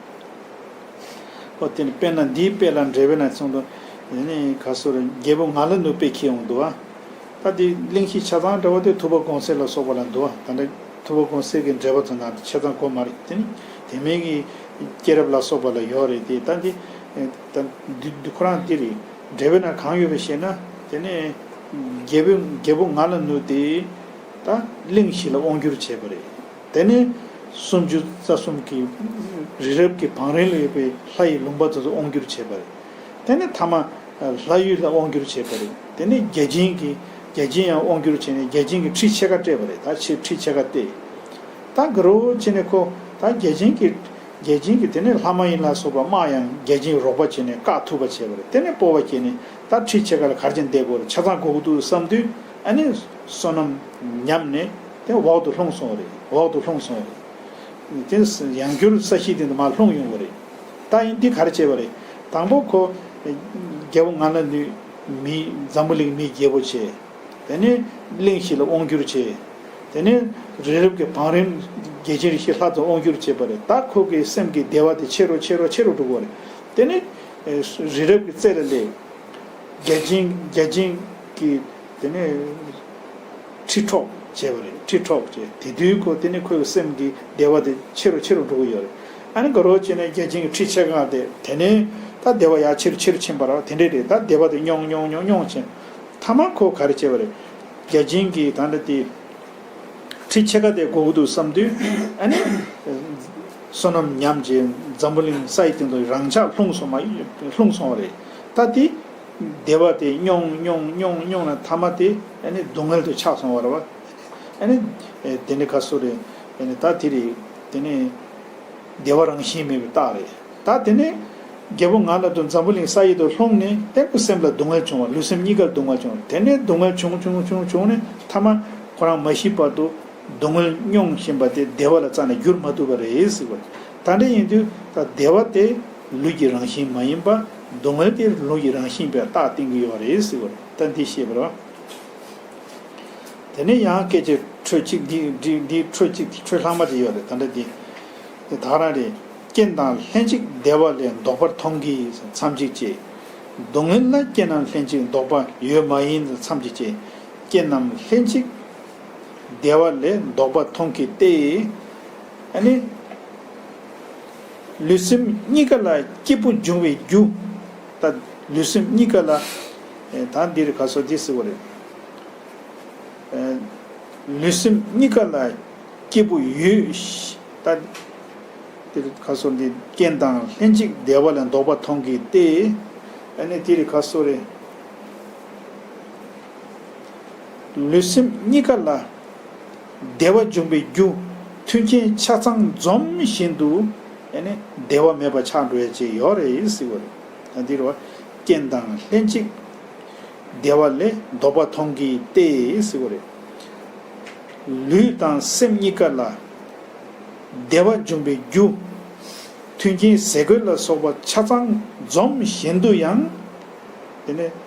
ཨོ་དེ་ནི་དཔེར་ན་འདིའི་དཔེ་ལ་འགྲེལ་པ་ནང་གསུངས་འདུག་དེ་ནི་ག་སོ་རེད། རྒྱལ་པོ་ང་ལ་ནུ་དཔེ་ཁྱེར་ཡོང་འདུག་ཨ། ད་དེ་གླེང་གཞི་ཆ་ཚང་འདྲ་བོ་དེ་ཐུབ་པ་དགོངས་གསལ་ལ་སོགས་པ་ལ་འདུག་ད་ལྟ་ཐུབ་པ་དགོངས་གསལ་གྱི་འགྲེལ་པ་ཚོ་ནང་དུ་ཆ་ཚང་གོ་མ་རེད། དེ་ནི་དེ་མིན་གྱི་སྐྱེས་རབས་ལ་སོགས་པ་ལ་ཡོད་རེད་དེ། ད་འདི་ད་འདི་འདི་ཁོ་རང་འདི་རེད། འགྲེལ་པའི་ནང་གང་ཡོད་པ་ཞེ་ན། དེ་ནས་རྒྱལ་པོ་རྒྱལ་པོ་ང་ལ་ནུ་དེ་ད་གླིང་བཞི་ལ་དབང་བསྒྱུར་བྱས་པ་རེད། དེ་ནས་སུམ་ཅུ་རྩ་གསུམ་གྱི་རི་རབ་ཀྱི་བང་རིམ་ལ་ཡོད་པའི་ལྷ་ཡི་ལུང་པ་དེ་ཚོ་དབང་བསྒྱུར་བྱས་པ་རེད། དེ་ནས་ཐ་མ་ལྷ་ཡུལ་ལ་དབང་བསྒྱུར་བྱས་པ་རེད། དེ་ནས་བརྒྱ་བྱིན་གྱིས་བརྒྱ་བྱིན་ཡང་དབང་བསྒྱུར་བྱས་ནས་བརྒྱ་བྱིན་གྱིས་ཁྲི་ཕྱེད་ཀ་སྤྲད་པ་རེད། ད་ཁྲི་ཁྲི་ཕྱེད་ཀ་སྤྲད། ད་དགའ་རབ་བྱས་ནས་ཁོ་ད་བརྒྱ་བྱིན་གྱིས་བརྒྱ་བྱིན་གྱིས་དེ་ནས་ལྷ་མ་ཡིན་ལ་སོགས་པ་དམག་ཡང་བརྒྱ་བྱིན་རོགས་པ་བྱས་ནས་བཀག་ཐུབ་པ་བྱས་པ་རེད། དེ་ནས་སྤོབས་པ་སྐྱེས་ནས་ད་ཁྲི་ཕྱེད་ཀ་ལ་ག་རེ་བྱས་ནས་བསྡད་དགོས་རེད། ཆ་ཚང་དགོས་ཀྱི་འདུག་བསམ་དུས་ཨ་ནི་བསོད་ནམས་ཉམས་ནས་དེ་འོག་ཏུ་ལྷུང་སོང་བ་རེད། འོག་ཏུ་ལྷུང་སོང་བ་རེད། དེ་ཡང་བསྐྱར་ས་གཞི་དེ་ནས་མར་ལྷུང་ཡོང་བ་རེད། ད་ཡིན་དུས་ག་རེ་བྱས་པ་རེད། དང་པོ་ཁོ་རྒྱལ་པོ་ང་ལ་ནུས། མི་འཛམ་བུ་གླིང་མི་རྒྱལ་པོ་བྱས། དེ་ནས་གླིང་བཞི་ལ་དབང་བསྒྱུར་བྱས། དེ་ནས་རི་རབ་ཀྱི་བང་རིམ་རྒྱལ་ཆེན་རིགས་བཞི་ལྷ་ཚོ་དབང་བསྒྱུར་བྱས་པ་རེད། ད་ཁོ་གི་སེམས་ཀྱི་བདེ་བ་དེ་ཆེ་རུ་ཆེ་རུ་ཆེ་རུ་འགྲོ་གི་རེད། དེ་ནས་རི་རབ་ཀྱི་རྩེ་ལ་སླེབས། བརྒྱ་བྱིན་བརྒྱ་བྱིན་གྱིས་དེ་ནས་ཁྲི་ཕྲོགས་བྱས་པ་རེད། ཁྲི་ཕྲོགས་བྱས། དེ་དུས་ཁོ་དེ་ནས་ཁོའི་སེམས་ཀྱི་བདེ་བ་དེ་ཆེ་རུ་ཆེ་རུ་འགྲོ་གི་ཡོད་རེད། ཨ་ནི་དགའ་རབ་བྱས་ནས་བརྒྱ་བྱིན་གྱིས་ཁྲི་ཕྱེད་ཀ་དེ་དེ་ནས་ད་བདེ་བ་ཡར་ཆེ་རུ་ཆེ་རུ་ཕྱིན་པ་རེད། དེ་འདྲས་རེད། ད་བདེ་བ་དེ་ཉུང་ཉུང་ཉུང་ཉུང་ཕྱིན། ཐ་མ་ཁོ་ག་རེ་བྱས་པ་རེད། བརྒྱ་བྱིན་གྱིས་ད་འདྲ་དེ་ཁྲི་ཕྱེད་ཀ་དེ་དགོས་ཀྱི་འདུག་བསམ་དུས་ཨ་ནི་བསོད་ནམས་ཉམས་བྱས་འཛམ་བུ་གླིང་ས་ཡི་སྟེང་དུ་རང་འཇགས་ལྷུང་སོང་མ་ལྷུང་སོང་བ་རེད། ད་དེ་བདེ་བ་དེ་ཉུང་ཉུང་ཉུང་ཉུང་ན་ཐ་མ་དེ་ཨ་ནི་སྡུག་བསྔལ་དུ་ཆགས་སོང་བ་རེད་བ། ཨ་ནི་དེ་ནི་ག་སུ་རེད། ཨ་ནི་ད་དེ་རེད། དེ་ནི་བདེ་བ་རང་བཞིན་མེད་པའི་རྟགས་རེད། ད་དེ་ནས་རྒྱལ་པོ་ང་ལ་དུ་འཛམ་བུ་གླིང་ས་ཡི་དུ་ལྷུང་ནས་དེ་ཁོ་སེམས་ལ་སྡུག་བསྔལ་བྱུང་བ། ལུས་སེམས་གཉིས་ཀར་སྡུག་བསྔལ་བྱུང་བ། དེ་ནས་སྡུག་བསྔལ་བྱུང་བྱུང་བྱུང་བྱུང་ནས་ཐ་མ་ཁོ་རང་མ་ཤི་བར་དུ་སྡུག་བསྔལ་མྱོང་བཞིན་པ་དེ་བདེ་བ་ལ་རྩ་ནས་བསྒྱུར་མ་ཐུབ་པ་རེད་ཟེར་བ། ད་འདྲ་ཡིན་དུས་ད་བདེ་བ་དེ་ལུས་ཀྱི་རང་བཞིན་མ་ཡིན་པ། སྡུག་བསྔལ་དེ་ལུས་ཀྱི་རང་བཞིན་པའི་རྟགས་བསྟན་གྱི་ཡོད་རེད་ཟེར་བ། ད་འདི་ཤེས་པར། དེ་ནས་ཡང་སྐད་ཅིག་འཕྲོས་གཅིག་འདི་འདི་འདི་འཕྲོས་གཅིག་འཕྲོས་ལྷག་མ་ཅིག་ཡོད་རེད། ད་འདྲ་འདི་འདི་ད་རང་རེད། རྐྱེན་དང་ལྷན་ཅིག་བདེ་བ་ལས་ལྡོག་པར་མཐོང་གི་མཚམས་གཅིག་བཅད། སྡུག་བསྔལ་ལ་རྐྱེན་རྣམས་ལྷན་ཅིག་ལྡོག་པ་ཡོད་མ་ཡིན་མཚམས་གཅིག་བཅད། རྐྱེན་རྣམས་ལྷན་ཅིག་བདེ་བ་ལས་ལྡོག་པར་མཐོང་གི་སྟེ། ཨ་ནི། ལུས་སེམས་གཉིས་ཀ་ལ་སྐྱིད་པོ་འབྱུང་བའི་རྒྱུ། ད་ལུས་སེམས་གཉིས་ཀ་ལ། ཨེ་ད་འདིར་ག་སོ་འདི་ཟེར་བ་རེད། ཨེ་ལུས་སེམས་གཉིས་ཀ་ལ་སྐྱིད་པོ་ཡོད། ད་འདིར་ག་སོ་འདི་རྐྱེན་དང་ལྷན་ཅིག་བདེ་བ་ལས་ལྡོག་པ་མཐོང་གི་སྟེ། ཨ་ནི་འདིར་ག་སོ་རེད། ལུས་སེམས་གཉིས་ཀ་ལ། བདེ་བ་འབྱུང་བའི་རྒྱུ། མཐུན་རྐྱེན་ཆ་ཚང་འཛོམས་བཞིན་དུ། ཨ་ནི་བདེ་བ་མེད་པ་ཆགས་འགྲོ་ཡ་ཅིག་ཡོད་རེད་ཟེར་བ་རེད། ད་འདིར་བ། རྐྱེན་དང་ལྷན་ཅིག་བདེ་བ་ལས་ལྡོག་པ་མཐོང་གི་སྟེ་ཟེར་བ་རེད། ལུས་དང་སེམས་གཉིས་ཀ་ལ། བདེ་བ་འབྱུང་བའི་རྒྱུ། མཐུན་རྐྱེན་ཟས་གོས་ལ་སོགས་པ་ཆ་ཚང་འཛོམས་བཞིན་དུ་ཡང་། དེ་ནས་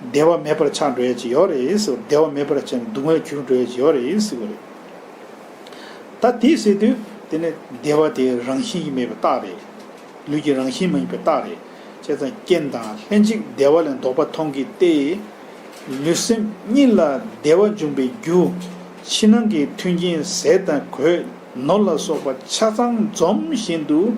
བདེ་བ་མེད་པར་ཆགས་འགྲོ་ཡ་ཅིག་ཡོད་རེད་ཟེར། བདེ་བ་མེད་པར་ཆགས་ནས་སྡུག་བསྔལ་གྱུར་འགྲོ་ཡ་ཅིག་ཡོད་རེད་ཟེར་བ་རེད། ད་དེ་ཟེར་དུས་དེ་ནས་བདེ་བ་དེ་རང་བཞིན་གྱིས་མེད་པའི་རྟགས་རེད། ལུས་ཀྱི་རང་བཞིན་མ་ཡིན་པའི་རྟགས་རེད། བྱས་ཙང་རྐྱེན་དང་ལྷན་ཅིག་བདེ་བ་ལས་ལྡོག་པ་མཐོང་གི་སྟེ། ལུས་སེམས་གཉིས་ལ་བདེ་བ་འབྱུང་བའི་རྒྱུ། ཕྱི་ནང་གི་མཐུན་རྐྱེན་ཟས་དང་གོས་ནོར་ལ་སོགས་པ་ཆ་ཚང་འཛོམས་བཞིན་དུ།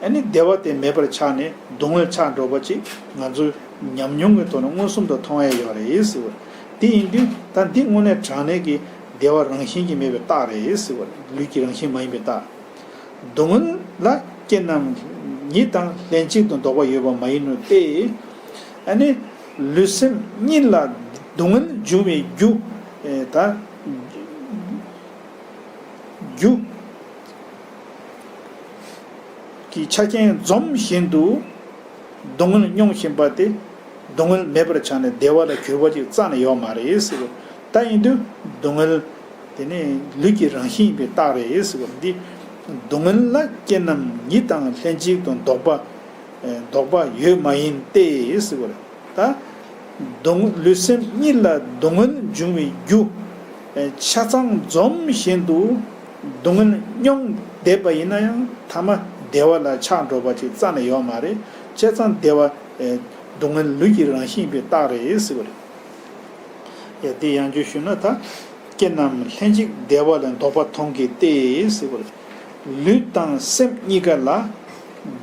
ཨ་ནི་བདེ་བ་དེ་མེད་པར་ཆགས་ནས་སྡུག་བསྔལ་ཆགས་འགྲོ་བ་ཅིག་ང་ཚོས་ཉམས་མྱོང་གི་ཐོག་ནས་མངོན་སུམ་དུ་མཐོང་ཡ་ཡོད་རེད་ཟེར་བ། དེ་ཡིན་དུས་ད་འདི་དངོས་གནས་དྲང་གནས་ཀྱི་བདེ་བ་རང་བཞིན་གྱིས་མེད་པའི་རྟགས་རེད་ཟེར་བ། ལུས་ཀྱི་རང་བཞིན་མ་ཡིན་པའི་རྟགས། སྡུག་བསྔལ་ལ་རྐྱེན་རྣམས་ཉིད་དང་ལྷན་ཅིག་ཏུ་ལྡོག་པ་ཡོད་པ་མ་ཡིན་ནོ་སྟེ། ཨ་ནི་ལུས་སེམས་གཉིས་ལ་སྡུག་བསྔལ་འབྱུང་བའི་རྒྱུ། ཨེ་ད། རྒྱུ་གི་ཆ་རྐྱེན་འཛོམས་བཞིན་དུ་སྡུག་བསྔལ་མྱོང་བཞིན་པ་དེ་སྡུག་བསྔལ་མེད་པར་ཆགས་ནས་བདེ་བ་ལ་གྱུར་པ་ཅིག་རྩ་ནས་ཡོད་མ་རེད་ཟེར་བ། ད་ཡིན་དུས་སྡུག་བསྔལ་དེ་ནི་ལུས་ཀྱི་རང་བཞིན་ཡིན་པའི་རྟགས་རེད་ཟེར་བ་འདི། སྡུག་བསྔལ་ལ་རྐྱེན་རྣམས་ཉིད་དང་ལྷན་ཅིག་ཏུ་ལྡོག་པ། ལྡོག་པ་ཡོད་མ་ཡིན་ཏེ་ཟེར་བ་རེད། ད། སྡུག་ལུས་སེམས་གཉིས་ལ་སྡུག་བསྔལ་འབྱུང་བའི་རྒྱུ། ཆ་ཚང་འཛོམས་བཞིན་དུ་སྡུག་བསྔལ་མྱོང་བསྡད་པ་ཡིན་ན་ཡང་ཐ་མ་བདེ་བ་ལ་ཆགས་འགྲོ་བ་ཅིག་རྩ་ནས་ཡོད་མ་རེད། བྱས་ཙང་བདེ་བ། སྡུག་བསྔལ་ལུས་ཀྱི་རང་བཞིན་ཡིན་པའི་རྟགས་རེད་ཟེར་བ་རེད། ཡ་དེ་ཡང་བསྐྱར་ཞུས་ན་ད། རྐྱེན་རྣམས་ལྷན་ཅིག་བདེ་བ་ལས་ལྡོག་པ་མཐོང་གི་སྟེ་ཟེར་བ་རེད། ལུས་དང་སེམས་གཉིས་ཀ་ལ་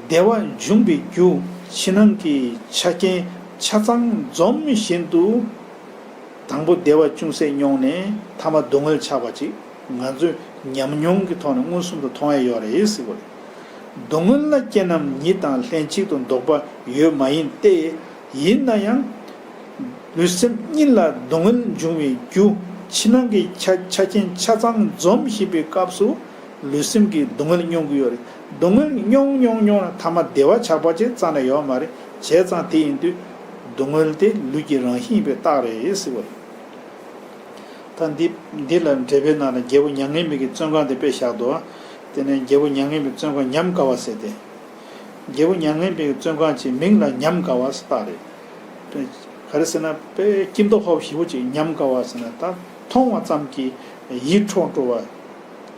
བདེ་བ་འབྱུང་བའི་རྒྱུ་ཕྱི་ནང་གི་ཆ་རྐྱེན་ཆ་ཚང་འཛོམས་བཞིན་དུ། དང་པོ་བདེ་བ་ཅུང་ཟད་མྱོང་ནས་ཐ་མ་སྡུག་བསྔལ་ཆགས་པ་ཅིག་ང་ཚོས་ཉམས་མྱོང་གི་ཐོག་ནས་མངོན་སུམ་དུ་མཐོང་ཡ་ཡོད་རེད་ཟེར་བ་རེད། སྡུག་བསྔལ་ལ་སྐྱེ་རྣམས་ཉིད་དང་ལྷན་ཅིག་ཏུ་འདོགས་པ་ཡོད་མ་ཡིན་ཏེ། ཡིན་ན་ཡང་། ལུས་སེམས་གཉིས་ལ་སྡུག་བསྔལ་འབྱུང་བའི་རྒྱུ་ཕྱི་ནང་གི་ཆ་ཆ་རྐྱེན་ཆ་ཚང་འཛོམས་བཞིན་པའི་སྐབས་སུ་ལུས་སེམས་ཀྱིས་སྡུག་བསྔལ་མྱོང་གི་ཡོད་རེད། སྡུག་བསྔལ་མྱོང་མྱོང་མྱོང་ལ་ཐ་མ་བདེ་བ་ཆགས་པ་ཅིག་རྩ་ནས་ཡོད་མ་རེད། བྱས་ཙང་དེ་ཡིན་དུས་སྡུག་བསྔལ་དེ་ལུས་ཀྱི་རང་བཞིན་ཡིན་པའི་རྟགས་རེད་ཟེར་བ་རེད། ད་འདི་འདི་ལ་འགྲེལ་པའི་ནང་ལ་རྒྱལ་པོ་མྱ་ངན་མེད་ཀྱི་བཙོན་ཁང་དེ་དཔེ་བཞག་འདུག། དེ་ནས་རྒྱལ་པོ་མྱ་ངན་མེད་བཙོན་ཁང་ཉམས་དགའ་བ་ཟེར་ཏེ། རྒྱལ་པོ་མྱ་ངན་མེད་ཀྱི་བཙོན་ཁང་ཅིག་མིང་ལ་ཉམས་དགའ་བ་ཟེར་རྟགས་རེད། ག་རེ་ཟེར་ན་དཔེ་སྐྱིད་མདོག་ཁ་པོ་ཞེ་པོ་ཅིག་ཉམས་དགའ་བ་ཟེར་ན་ད་མཐོང་བ་ཙམ་གྱིས་ཡིད་འཕྲོག་འགྲོ་བ།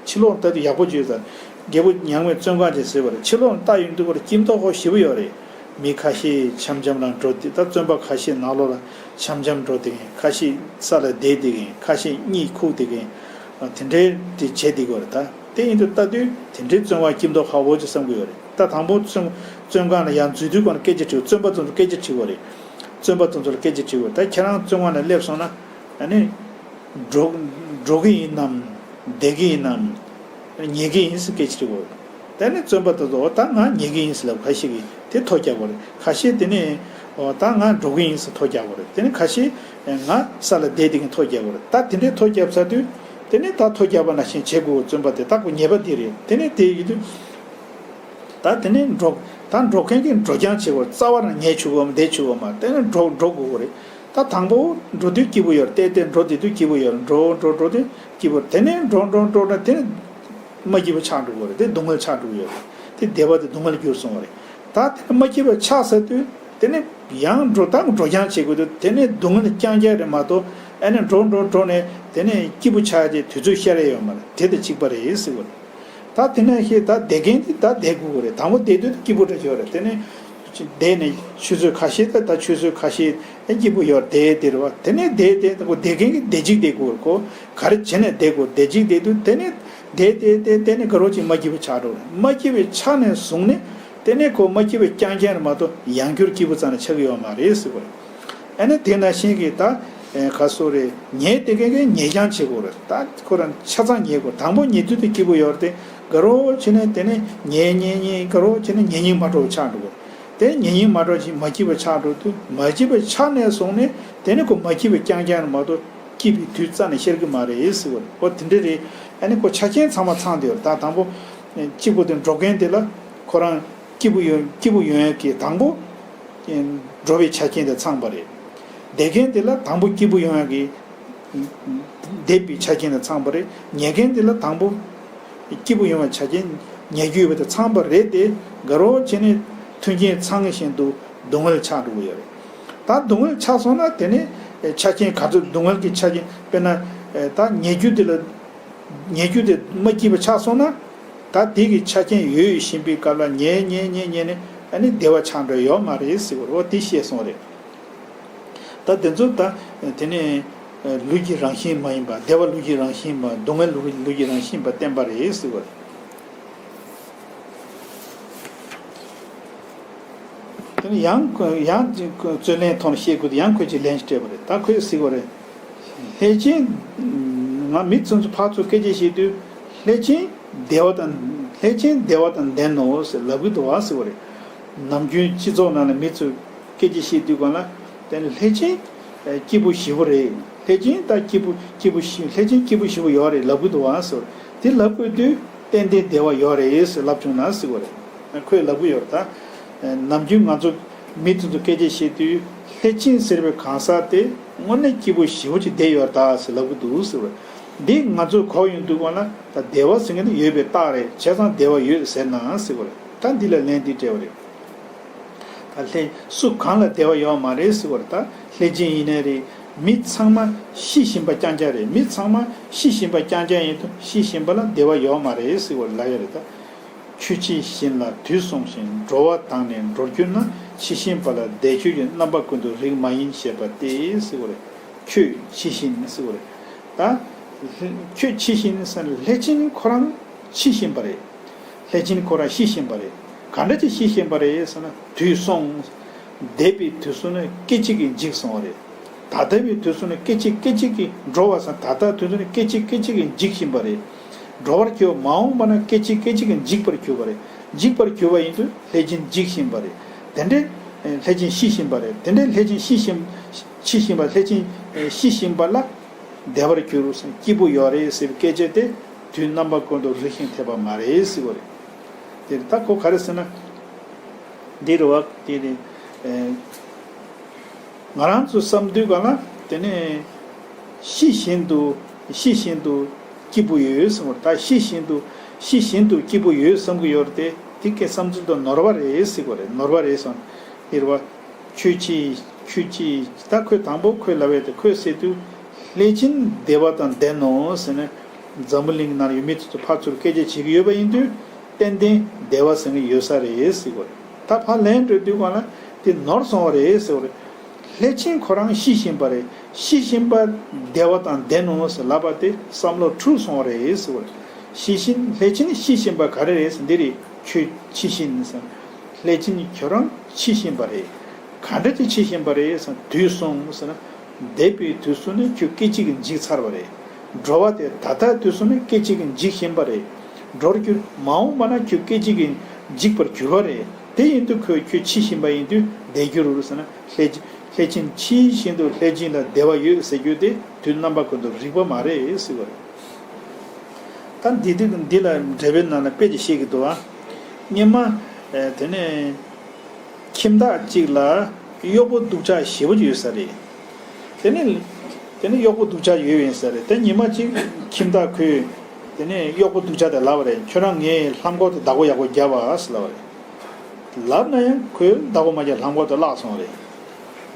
ཕྱི་ལོགས་ལྟ་དུས་ཡག་པོ་བརྗོད་ཙང་རྒྱལ་པོ་མྱ་ངན་མེད་བཙོན་ཁང་ཅིག་ཟེར་བ་རེད། ཕྱི་ལོགས་ལྟ་ཡོང་དུས་ཁོ་ལ་སྐྱིད་མདོག་ཁ་པོ་ཞེ་པོ་ཡོད་རེད། མི་ཁ་ཤས་འཆམ་འཆམ་ལ་འགྲོ་དེ་ད་བཙོན་པ་ཁ་ཤས་ནང་ལོགས་ལ་འཆམ་འཆམ་འགྲོ་དེ་གིན། ཁ་ཤས་ས་ལ་བསྡད་དེ་གིན། ཁ་ཤས་གཉིད་ཁུག་དེ་གིན། དེ་འདྲའི་དེ་བྱེད་དེ་གོ་རེད། ད་དེ་ཡིན་དུས་ལྟ་དུས་དེ་འདྲའི་བཙོན་པ་སྐྱིད་མདོག་ཁ་པོ་ཅིག་བསམ་གི་ཡོད་རེད། ད་དང་པོ་བཙོན་བཙོན་ཁང་ལ་ཡང་འཛུལ་དུས་གོ་ན་སྐད་ཆ་དྲིས། བཙོན་པ་ཚོ་ཚོ་སྐད་ཆ་དྲིས་གོ་རེད། བཙོན་པ་ཚོ་ཚོ་ལ་སྐད་ཆ་དྲིས་གོ་རེད། ད་ཁྱེད་རང་བཙོན་ཁང་ལ་སླེབས་སོང་ན་ཨ་ནི། འགྲོ་འགྲོ་གི་ཡིན་ནམ། བསྡད་ཀྱི་ཡིན་ནམ། ཉལ་གྱི་ཡིན་ཟེར་སྐད་ཆ་དྲིས་གོ། དེ་ནས་བཙོན་པ་དེ་ཚོ་ཨོ་ད་ང་ཉལ་གྱི་ཡིན་ཟེར་ལབ་ཁ་ཤས་ཀྱིས་དེ་ཐོ་རྒྱག་གོ་རེད། ཁ་ཤས་དེ་ནས་ཨོ་ད་ང་འགྲོ་གི་ཡིན་ཟེར་ཐོ་རྒྱག་གོ་རེད། དེ་ནས་ཁ་ཤས་ང་ས་ལ་བསྡད་དེ་གིན་ཐོ་རྒྱག་གོ་རེད། ད་དེ་འདྲའི་ཐོ་རྒྱབ་ཚར་དུས་དེ་ནས་ད་ཐོ་རྒྱག་པ་ནང་བཞིན་བྱེད་དགོས། བཙོན་པ་དེ་ད་ཁོ་ཉེས་པ་འདི་རེད། དེ་ནས་དེ་ཡིན་དུས། ད་དེ་ནས་འགྲོ། ད་འགྲོ་མཁན་གྱིས་འགྲོ་རྐྱང་བྱེད་དགོས། རྩ་བ་ནས་ཉལ་ཆོག་གི་མ་བསྡད་ཆོག་གི་མ། དེ་ནས་འགྲོ་འགྲོ་དགོས་ཀྱི་རེད། ད་དང་པོ་འགྲོ་དུས་སྐྱིད་པོ་ཡོད་རེད། ཏེ་ཏེ་འགྲོ་དེ་དུས་སྐྱིད་པོ་ཡོད་རེད། འགྲོ་འགྲོ་འགྲོ་དུས་སྐྱིད་པོ། དེ་ནས་འགྲོ་འགྲོ་འགྲོ་འགྲོ་དེ་ནས་མ་སྐྱིད་པ་ཆགས་འགྲོ་གི་རེད། དེ་སྡུག་བསྔལ་ཆགས་འགྲོ་གི་ཡོད་རེད། དེ་བདེ་བ་དེ་སྡུག་བསྔལ་འགྱུར་སོང་བ་རེད། ད་དེ་ནས་མ་སྐྱིད་པ་ཆགས་ཚར་དུས་དེ་ནས་ཡང་འགྲོ་ད་འགྲོ་རྐྱང་བྱེད་དགོས་དུས་དེ་ནས་སྡུག་བསྔལ་རྐྱང་རྐྱང་རེད་མ་གཏོགས་ཨ་ནི་འགྲོ་འགྲོ་འགྲོ་ནས་དེ་ནས་སྐྱིད་པོ་ཆགས་ཡ་དེ་དུས་ཚོད་ཤར་ཡ་ཡོད་མ་རེད། དེ་དང་གཅིག་པ་རེད་ཟེར་གི་རེད། ད་དེ་ནས་ཤེས་ད་བསྡད་མཁན་དེ་ད་བསྡད་དགོས་རེད། དང་པོ་བསྡད་དུས་སྐྱིད་པོ་འདྲ་ཡོད་རེད། དེ་ནས་བསྡད་ནས་ཆུ་ཚོད་ཁ་ཤས་ད་ད་ཆུ་ཚོད་ཁ་ཤས་ཨེ་སྐྱིད་པོ་ཡོད་རེད། དེ་དེ་རེད་བ། དེ་ནས་བསྡད་བསྡད་ད་ཁོ་བསྡད་མཁན་གྱི་བསྡད་གཅིག་བསྡད་དགོས་རེད། ཁོ་ག་རེ་བྱས་ནས་བསྡད་དགོས། བསྡད་གཅིག་བསྡད་དུས་དེ་ནས་བསྡད་བསྡད་བསྡད་དེ་ནས་དགའ་རོགས་ཅིག་མ་སྐྱིད་པོ་ཆགས་འགྲོ་རེད། མ་སྐྱིད་པའི་ཆ་ནས་བཟུང་ནས་དེ་ནས་ཁོ་མ་སྐྱིད་པའི་རྐྱང་རྐྱང་རེད་མ་གཏོགས་ཡང་བསྐྱར་སྐྱིད་པོ་རྩ་ནས་ཆགས་ཀྱི་ཡོད་མ་རེད་ཟེར་བ་རེད། ཨ་ནི་དེ་ནང་བཞིན་གྱི་ད་ཨེ་ག་སོ་རེད། ཉལ་དེ་གས་གས་ཉལ་རྐྱང་བྱེད་དགོས་རེད། ད་ཁོ་རང་ཆ་ཚང་ཉལ་དགོས། དང་པོ་ཉལ་དུས་དེ་སྐྱིད་པོ་ཡོད་རེད། དེ་དགའ་རོགས་བྱས་ནས་དེ་ནས་ཉལ་ཉལ་ཉལ་དགའ་རོགས་བྱས་ནས་ཉལ་སྙིང་མ་བྲོ་བ་ཆགས་འགྲོ་གི་རེད། དེ་ཉལ་སྙིང་མ་བྲོ་བ་ཞིག་མ་སྐྱིད་པ་ཆགས་འགྲོ་དུས་མ་སྐྱིད་པའི་ཆ་ནས་བཟུང་ནས་དེ་ནས་ཁོ་མ་སྐྱིད་པའི་རྐྱང་རྐྱང་རེད་མ་གཏོགས་སྐྱིད་པའི་དུས་རྩ་ནས་ཤར་གྱི་མ་རེད་ཟེར་བ་རེད། ཨོ་དེ་འདྲ་རེད། ཨ་ནི་ཁོ་ཆ་རྐྱེན་ཚང་མ་ཚང་བསྡད་ཡོད་རེད། ད་དང་པོ་གཅིག་པོ་དེ་འགྲོ་མཁན་དེ་ལ་ཁོ་རང་སྐྱིད་པོ་ཡོང་སྐྱིད་པོ་ཡོང་ཡག་གི་དང་པོ་འགྲོ་བའི་ཆ་རྐྱེན་དེ་ཚང་པ་རེད། བསྡད་མཁན་དེ་ལ་དང་པོ་སྐྱིད་པོ་ཡོང་ཡག་གི་བསྡད་པའི་ཆ་རྐྱེན་དེ་ཚང་པ་རེད། ཉལ་མཁན་དེ་ལ་དང་པོ་སྐྱིད་པོ་ཡོང་བའི་ཆ་རྐྱེན་ཉལ་རྒྱུ་ཡོད་པ་དེ་ཚང་པ་རེད་དེ། དགའ་རོགས་བྱས་ནས་མཐུན་རྐྱེན་ཚང་བཞིན་དུ་སྡུག་བསྔལ་ཆགས་འགྲོ་གི་ཡོད་རེད། ད་སྡུག་བསྔལ་ཆགས་སོང་ན་དེ་ནས་ཆ་རྐྱེན་ག་ཚོད་སྡུག་བསྔལ་གྱི་ཆ་རྐྱེན་དཔེར་ན་ད་ཉལ་རྒྱུ་དེ་ལ། ཉལ་རྒྱུ་དེ་མ་སྐྱིད་པ་ཆགས་སོང་ན། ད་དེ་གི་ཆ་རྐྱེན་ཡོད་བཞིན་པའི་སྐབས་ལ་ཉལ་ཉལ་ཉལ་ཉལ་ནས་ཨ་ནི་བདེ་བ་ཆགས་འགྲོ་ཡོད་མ་རེད་ཟེར་བ་རེད། འོ་དེ་བཤད་སོང་རེད། ད་དེ་ཚོ་ད་དེ་ནས་ལུས་ཀྱི་རང་བཞིན་མ་ཡིན་པ། བདེ་བ་ལུས་ཀྱི་རང་བཞིན་མ། སྡུག་བསྔལ་ལུས་ཀྱི་རང་བཞིན་པ་བསྟན་པ་རེད་ཟེར་བ་རེད། དེ་ནས་ཡང་ཡང་རྩོད་ལན་ཐོག་ནས་བཤད་དགོས་དུས་ཡང་ཁོས་ཅིག་ལན་ཞིག་སྤྲད་པ་རེད། ད་ཁོས་ཟེར་བ་རེད། ལྷས་བྱིན། ང་མི་ཚོ་ཚོ་ཕར་ཚུར་སྐད་ཆ་བཤད་དུས་ལྷས་བྱིན་བདེ་བ་དང་ལྷས་བྱིན་བདེ་བ་དང་ལྡན་ནོ་ཟེར་ལབ་གི་འདུག་བ་ཟེར་བ་རེད། ནམ་རྒྱུན་སྤྱི་ཚོགས་ནང་ལ་མི་ཚོས་སྐད་ཆ་བཤད་དུས་གང་ལ་དེ་ནི་ལྷས་བྱིན་སྐྱིད་པོ་ཞེ་པོ་རེད། ལྷས་བྱིན་ད་སྐྱིད་པོ་སྐྱིད་པོ་ཞེ་ལྷས་བྱིན་སྐྱིད་པོ་ཞེ་པོ་ཡོད་རེད་ལབ་གི་འདུག་བ་ཟེར་བ་རེད། དེ་ལབ་དགོས་དུས་ཏན་ཏན་བདེ་བ་ཡོད་རེད་ཟེར་ལབ་བྱུང་ན་ཟེར་བ་རེད། ཁོས་ལབ་གི་ཡོད་རེད་ད། ནམ་རྒྱུན་ང་ཚོ་མི་དེ་ཚོ་སྐད་ཆ་བཤད་དུས་ལྷས་བྱིན་ཟེར་བའི་གང་ཟག་དེ་དངོས་གནས་སྐྱིད་པོ་ཞེ་པོ་ཅིག་བསྡད་ཡོད་རེད་ད་ཟེར་ལབ་གི་འདུག་ཟེར་བ་རེད། འདི་ང་ཚོས་གོ་ཡོང་དུས་གོ་ན་ད་བདེ་བ་ཟེར་མཁན་དེ་ཡོད་པའི་རྟགས་རེད། བྱས་ཙང་བདེ་བ་ཡོད་ཟེར་ན་ཟེར་བ་རེད། ད་འདི་ལ་ལན་འདི་སྤྲད་པ་རེད། ད་ལྷས་སུ་གང་ལ་བདེ་བ་ཡོད་མ་རེད་ཟེར་བ་རེད། ད་ལྷས་བྱིན་ཡིན་ནའི་རེད། མི་ཚང་མ་ཤི་བཞིན་པ་རྐྱང་རྐྱང་རེད། མི་ཚང་མ་ཤི་བཞིན་པ་རྐྱང་རྐྱང་ཡིན་དུས་ཤི་བཞིན་པ་ལ་བདེ་བ་ཡོད་མ་རེད་ཟེར་བ་ལབ་ཡ་རེད་ད། ཆོས་ཇི་བཞིན་ལ་དུས་སོང་ཞིང་། འགྲོ་བ་དང་ནི་འགྲོར་གྱུར་ན། ཤི་བཞིན་པ་ལ་བཟླས་བརྗོད་ཀྱི། རྣམ་པ་ཀུན་ཏུ་རིགས་མ་ཡིན་ཞེས་པ་སྟེ་ཟེར་བ་རེད། ཆོས་ཇི་བཞིན་ཟེར་བ་རེད། ད་ཆོས་ཇི་བཞིན་ཟེར་ན་ལྷས་བྱིན་ཁོ་རང་ཤི་བཞིན་པ་རེད། ལྷས་བྱིན་ཁོ་རང་ཤི་བཞིན་པ་རེད། ག་འདྲ་ཅིག་ཤི་བཞིན་པ་རེད་ཟེར་ན་དུས་སོང་། འདས་པའི་དུས་སུ་ནི་སྐད་ཅིག་གིས་འཇིག་སོང་བ་རེད། ད་ལྟ་བའི་དུས་སུ་ནི་སྐད་ཅིག་སྐད་ཅིག་གིས་འགྲོ་བ་ཟེར་ན་ད་ལྟ་དུས་སུ་ནི་སྐད་ཅིག་སྐད་ཅིག་གིས་འཇིག་བཞིན་པ་རེད། འགྲོ་བར་གྱུར་པ་མ་འོངས་པ་ན་སྐད་ཅིག་སྐད་ཅིག་གིས་འཇིག་པར་གྱུར་པ་རེད། འཇིག་པར་གྱུར་པ་ཡིན་དུས་ལྷས་བྱིན་འཇིག་བཞིན་པ་རེད། དེ་འདྲའི་ལྷས་བྱིན་ཤི་བཞིན་པ་རེད། དེ་འདྲའི་ལྷས་བྱིན་ཤི་བཞིན་འཆི་བཞིན་པ་ལྷས་བྱིན་ཤི་བཞིན་པ་ལ་བདེ་བར་གྱུར་སྐྱིད་པོ་ཡོད་རེད་ཟེར་བའི་སྐད་ཆ་དེ་དུས་རྣམ་པ་ཀུན་ཏུ་རིགས་ཤིང་འཐད་པ་མ་རེད་ཟེར་བ་རེད། དེ་ད་ཁོ་ག་རེ་ཟེར་ན། འདི་རུ་བ་དེ་ནི། ང་རང་ཚོ་བསམ་དུས་ག་ལ་དེ་ནས་ཤི་བཞིན་དུ་ཤི་བཞིན་དུ་སྐྱིད་པོ་ཡོད་བསམ་པ། ད་ཤི་བཞིན་དུ་ཤི་བཞིན་དུ་སྐྱིད་པོ་ཡོད་བསམ་གྱི་ཡོད་རེད་དེ། དེ་སྐད་བསམ་ཚུལ་དང་ནོར་བ་རེད་ཟེར་གྱི་རེད། ནོར་བ་རེད་བསམ། དེ་རུ་བ་ཁྱོད་ཅི་ཁྱོད་ཅི། ད་ཁོས་དང་པོ་ཁོས་ལབ་པའི་དེ་ཁོས་ཟེར་དུས་ལྷས་བྱིན་བདེ་བ་དང་ལྡན་ནོ་ཟེར་ནས། འཛམ་བུ་གླིང་ནང་ཡོད་མི་དེ་ཚོ་ཕར་ཚུར་སྐད་ཆ་བྱེད་ཀྱི་ཡོད་པ་ཡིན་དུས་ཏན་ཏན་བདེ་བ་ཟེར་མཁན་ཡོད་ས་རེད་ཟེར་གྱི་རེད། ད་ཕར་ལན་སྤྲོད་དུས་གང་ལ་དེ་ནོར་སོང་བ་རེད་ཟེར་གྱི་རེད། ལྷས་བྱིན་ཁོ་རང་ཤི་བཞིན་པ་རེད། ཤི་བཞིན་པ་བདེ་བ་དང་ལྡན་ནོ་ཟེར་ལབ་པ་དེ་བསམ་བློ་འཁྲུལ་སོང་བ་རེད་ཟེར་གྱི་རེད། ཤི་བཞིན་ལྷས་བྱིན་ཤི་བཞིན་པ་ག་རེ་རེད་ཟེར། འདི་རེད། ཁྱོད་འཆི་བཞིན་ཟེར། ལྷས་བྱིན་ཁྱོད་རང་འཆི་བཞིན་པ་རེད། ག་འདྲ་ཅིག་འཆི་བཞིན་པ་རེད་ཟེར། དུས་སོང་ཟེར་ན། འདས་པའི་དུས་སུ་ནི་ཁྱོད་སྐད་ཅིག་གིས་འཇིག་ཚར་བ་རེད། འགྲོ་བ་དེ་ད་ལྟའི་དུས་སུ་ནི་སྐད་ཅིག་གིས་འཇིག་བཞིན་པ་རེད། འགྲོ་རྒྱུ་མ་འོངས་པ་ན་ཁྱོད་སྐད་ཅིག་གིས་འཇིག་པར་འགྱུར་བ་རེད། དེ་ཡིན་དུས་ཁོས་ཁྱོད་འཆི་བཞིན་པ་ཡིན་དུས་བདེ་འགྱུར་ཟེར་ན། ལྷས་ལྷས་བྱིན་འཆི་བཞིན་དུ་ལྷས་བྱིན་ལ་བདེ་བ་ཡོད་ཟེར་རྒྱུ་དེ་དུས་རྣམ་པ་ཀུན་ཏུ་རིགས་པ་མ་རེད་ཟེར་བ་རེད། ད་འདི་འདི་འདི་ལ་འགྲེལ་པའི་ནང་ལ་དཔེ་ཅིག་བཤད་ཀྱི་འདུག་ཨ། སྔོན་མ་ཨེ་དེ་ནས་ཁྱིམ་བདག་ཅིག་ལ་གཡོག་པོ་སྡུག་ཅག་ཞེ་པོ་ཅིག་ཡོད་ས་རེད། དེ་ནས་དེ་ནས་གཡོག་པོ་སྡུག་ཅག་ཡོད་ཡིན་ས་རེད། དེ་ཉི་མ་གཅིག་ཁྱིམ་བདག་ཁོས་དེ་ནས་གཡོག་པོ་སྡུག་ཅག་དེ་ལབ་པ་རེད། ཁྱོད་རང་ངའི་ལྷམ་གོག་དེ་བདག་པོ་ཡག་པོ་བརྒྱབ་པ་ཟེར་ལབ་པ་རེད། ལབ་ན་ཡང་ཁོས་བདག་པོ་མ་བརྒྱབ། ལྷམ་གོག་དེ་བརླག་སོང་བ་རེད།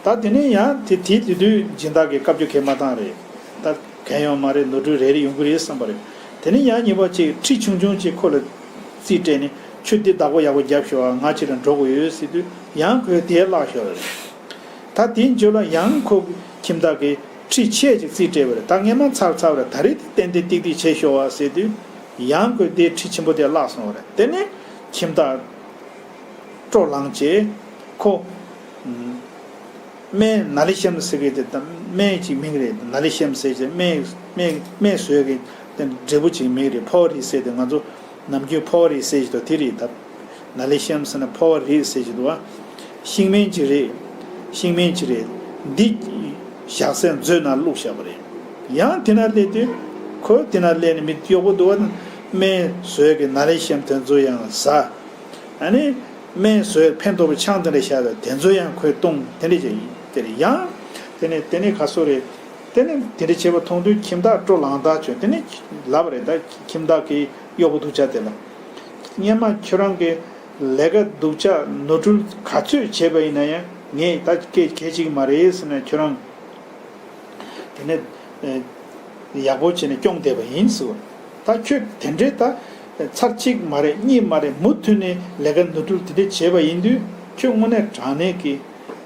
ད་དེ་ནས་ཡང་དེ་དེ་དེ་དུས་སྦྱིན་བདག་གིས་བཀའ་བཀྱོན་གང་མ་བཏང་རེད། ད་གང་ཡོད་མ་རེད། ནོར་འཁྲུལ་རེ་རེ་ཡོང་གི་རེད་བསམ་པ་རེད། དེ་ནས་ཡང་ཉེས་པ་ཅིག་ཁྲི་ཆུང་ཆུང་ཅིག་ཁོ་ལ་རྩིས་སྤྲད་ནས་ཁྱོད་འདི་བདག་པོ་ཡག་པོ་བརྒྱབ་ཤོག་ཨ། ང་ཕྱིར་འགྲོ་དགོས་ཡོད་ཟེར་དུས་ཡང་ཁོས་དེ་བརླག་ཤོར་བ་རེད། ད་དེའི་མཇུག་ལ་ཡང་ཁོ་ཁྱིམ་བདག་གིས་ཁྲི་ཆེ་ཅིག་རྩིས་སྤྲད་པ་རེད། ད་སྔས་མ་ཚར་ཚར་བ་རེད། ད་རེས་དེ་ཏན་ཏན་ཏིག་ཏིག་བྱེད་ཤོག་ཨ་ཟེར་དུས་ཡང་ཁོས་དེ་ཁྲི་ཆེན་པོ་དེ་བརླག་སོང་བ་རེད། དེ་ནས་ཁྱིམ་བདག་སྤྲོ་ལངས་བྱས་ཁོ། སྨན་ན་ལི་ཤམ་ཟེར་གི་དེ་དང་སྨན་གྱི་མིང་རེད། ན་ལི་ཤམ་ཟེར་གྱི་སྨན་སྨན་སྨན་བཟོས་གི་དེ་འབྲས་བུ་གཅིག་མིང་རེད། ཕོ་བ་རིགས་ཟེར་དེ་ང་ཚོ་ནམ་རྒྱུན་ཕོ་བ་རིགས་ཟེར་གྱི་དོ་དེ་རེད་ད། ན་ལི་ཤམ་ཟེར་ན་ཕོ་བ་རིགས་ཟེར་གྱི་འདུག་བ། ཤིང་སྨན་གཅིག་རེད། ཤིང་སྨན་གཅིག་རེད། འདི་བཞག་སའི་མཛོད་ནང་བླུགས་བཞག་པ་རེད། ཡང་དེ་ན་སླེབས་དུས་ཁོ་དེ་ན་སླེབས་ནས་མི་གཡོག་པོ་འདུག་བ། སྨན་བཟོས་གི་ན་ལི་ཤམ་དེ་ཚོ་ཡང་ཟ། ཨ་ནི། སྨན་བཟོས་ཕན་ཐོགས་པའི་ཆང་དེ་འདྲ་བཞག་པས་དེ་ཚོ་ཡང་ཁོས་བཏུང་། དེ་འདྲ་ཅིག་དེ་རེད། ཡང་དེ་ནས་དེ་ནས་ག་སོ་རེད། དེ་ནས་དེ་འདྲ་བྱས་པ་མཐོང་དུས་ཁྱིམ་བདག་སྤྲོ་ལངས་ཐག་ཆོད། དེ་ནས་ལབ་པ་རེད། ད་ཁྱིམ་བདག་གིས་གཡོག་པོ་སྡུག་ཅག་དེ་ལ། སྔོན་མ་ཁྱོད་རང་གིས་ལས་ཀ་སྡུག་ཅག་ནོར་འཁྲུལ་ག་ཚོད་བྱས་པ་ཡིན་ན་ཡང་ངས་ད་སྐད་གལ་ཆེ་གི་མ་རེད་ཟེར་ནས་ཁྱོད་རང་དེ་ནས་ཨེ་ཡག་པོ་བྱས་ནས་སྐྱོང་བསྡད་པ་ཡིན་ཟེར་བ། ད་ཁྱོད་དེ་འདྲའི་ད་ཚར་གཅིག་མ་རེད། གཉིས་མ་རེད། མུ་མཐུད་ནས་ལས་ཀ་ནོར་འཁྲུལ་དེ་འདྲ་བྱས་པ་ཡིན་དུས་ཁྱོད་དངོས་གནས་དྲང་གནས་ཀྱི་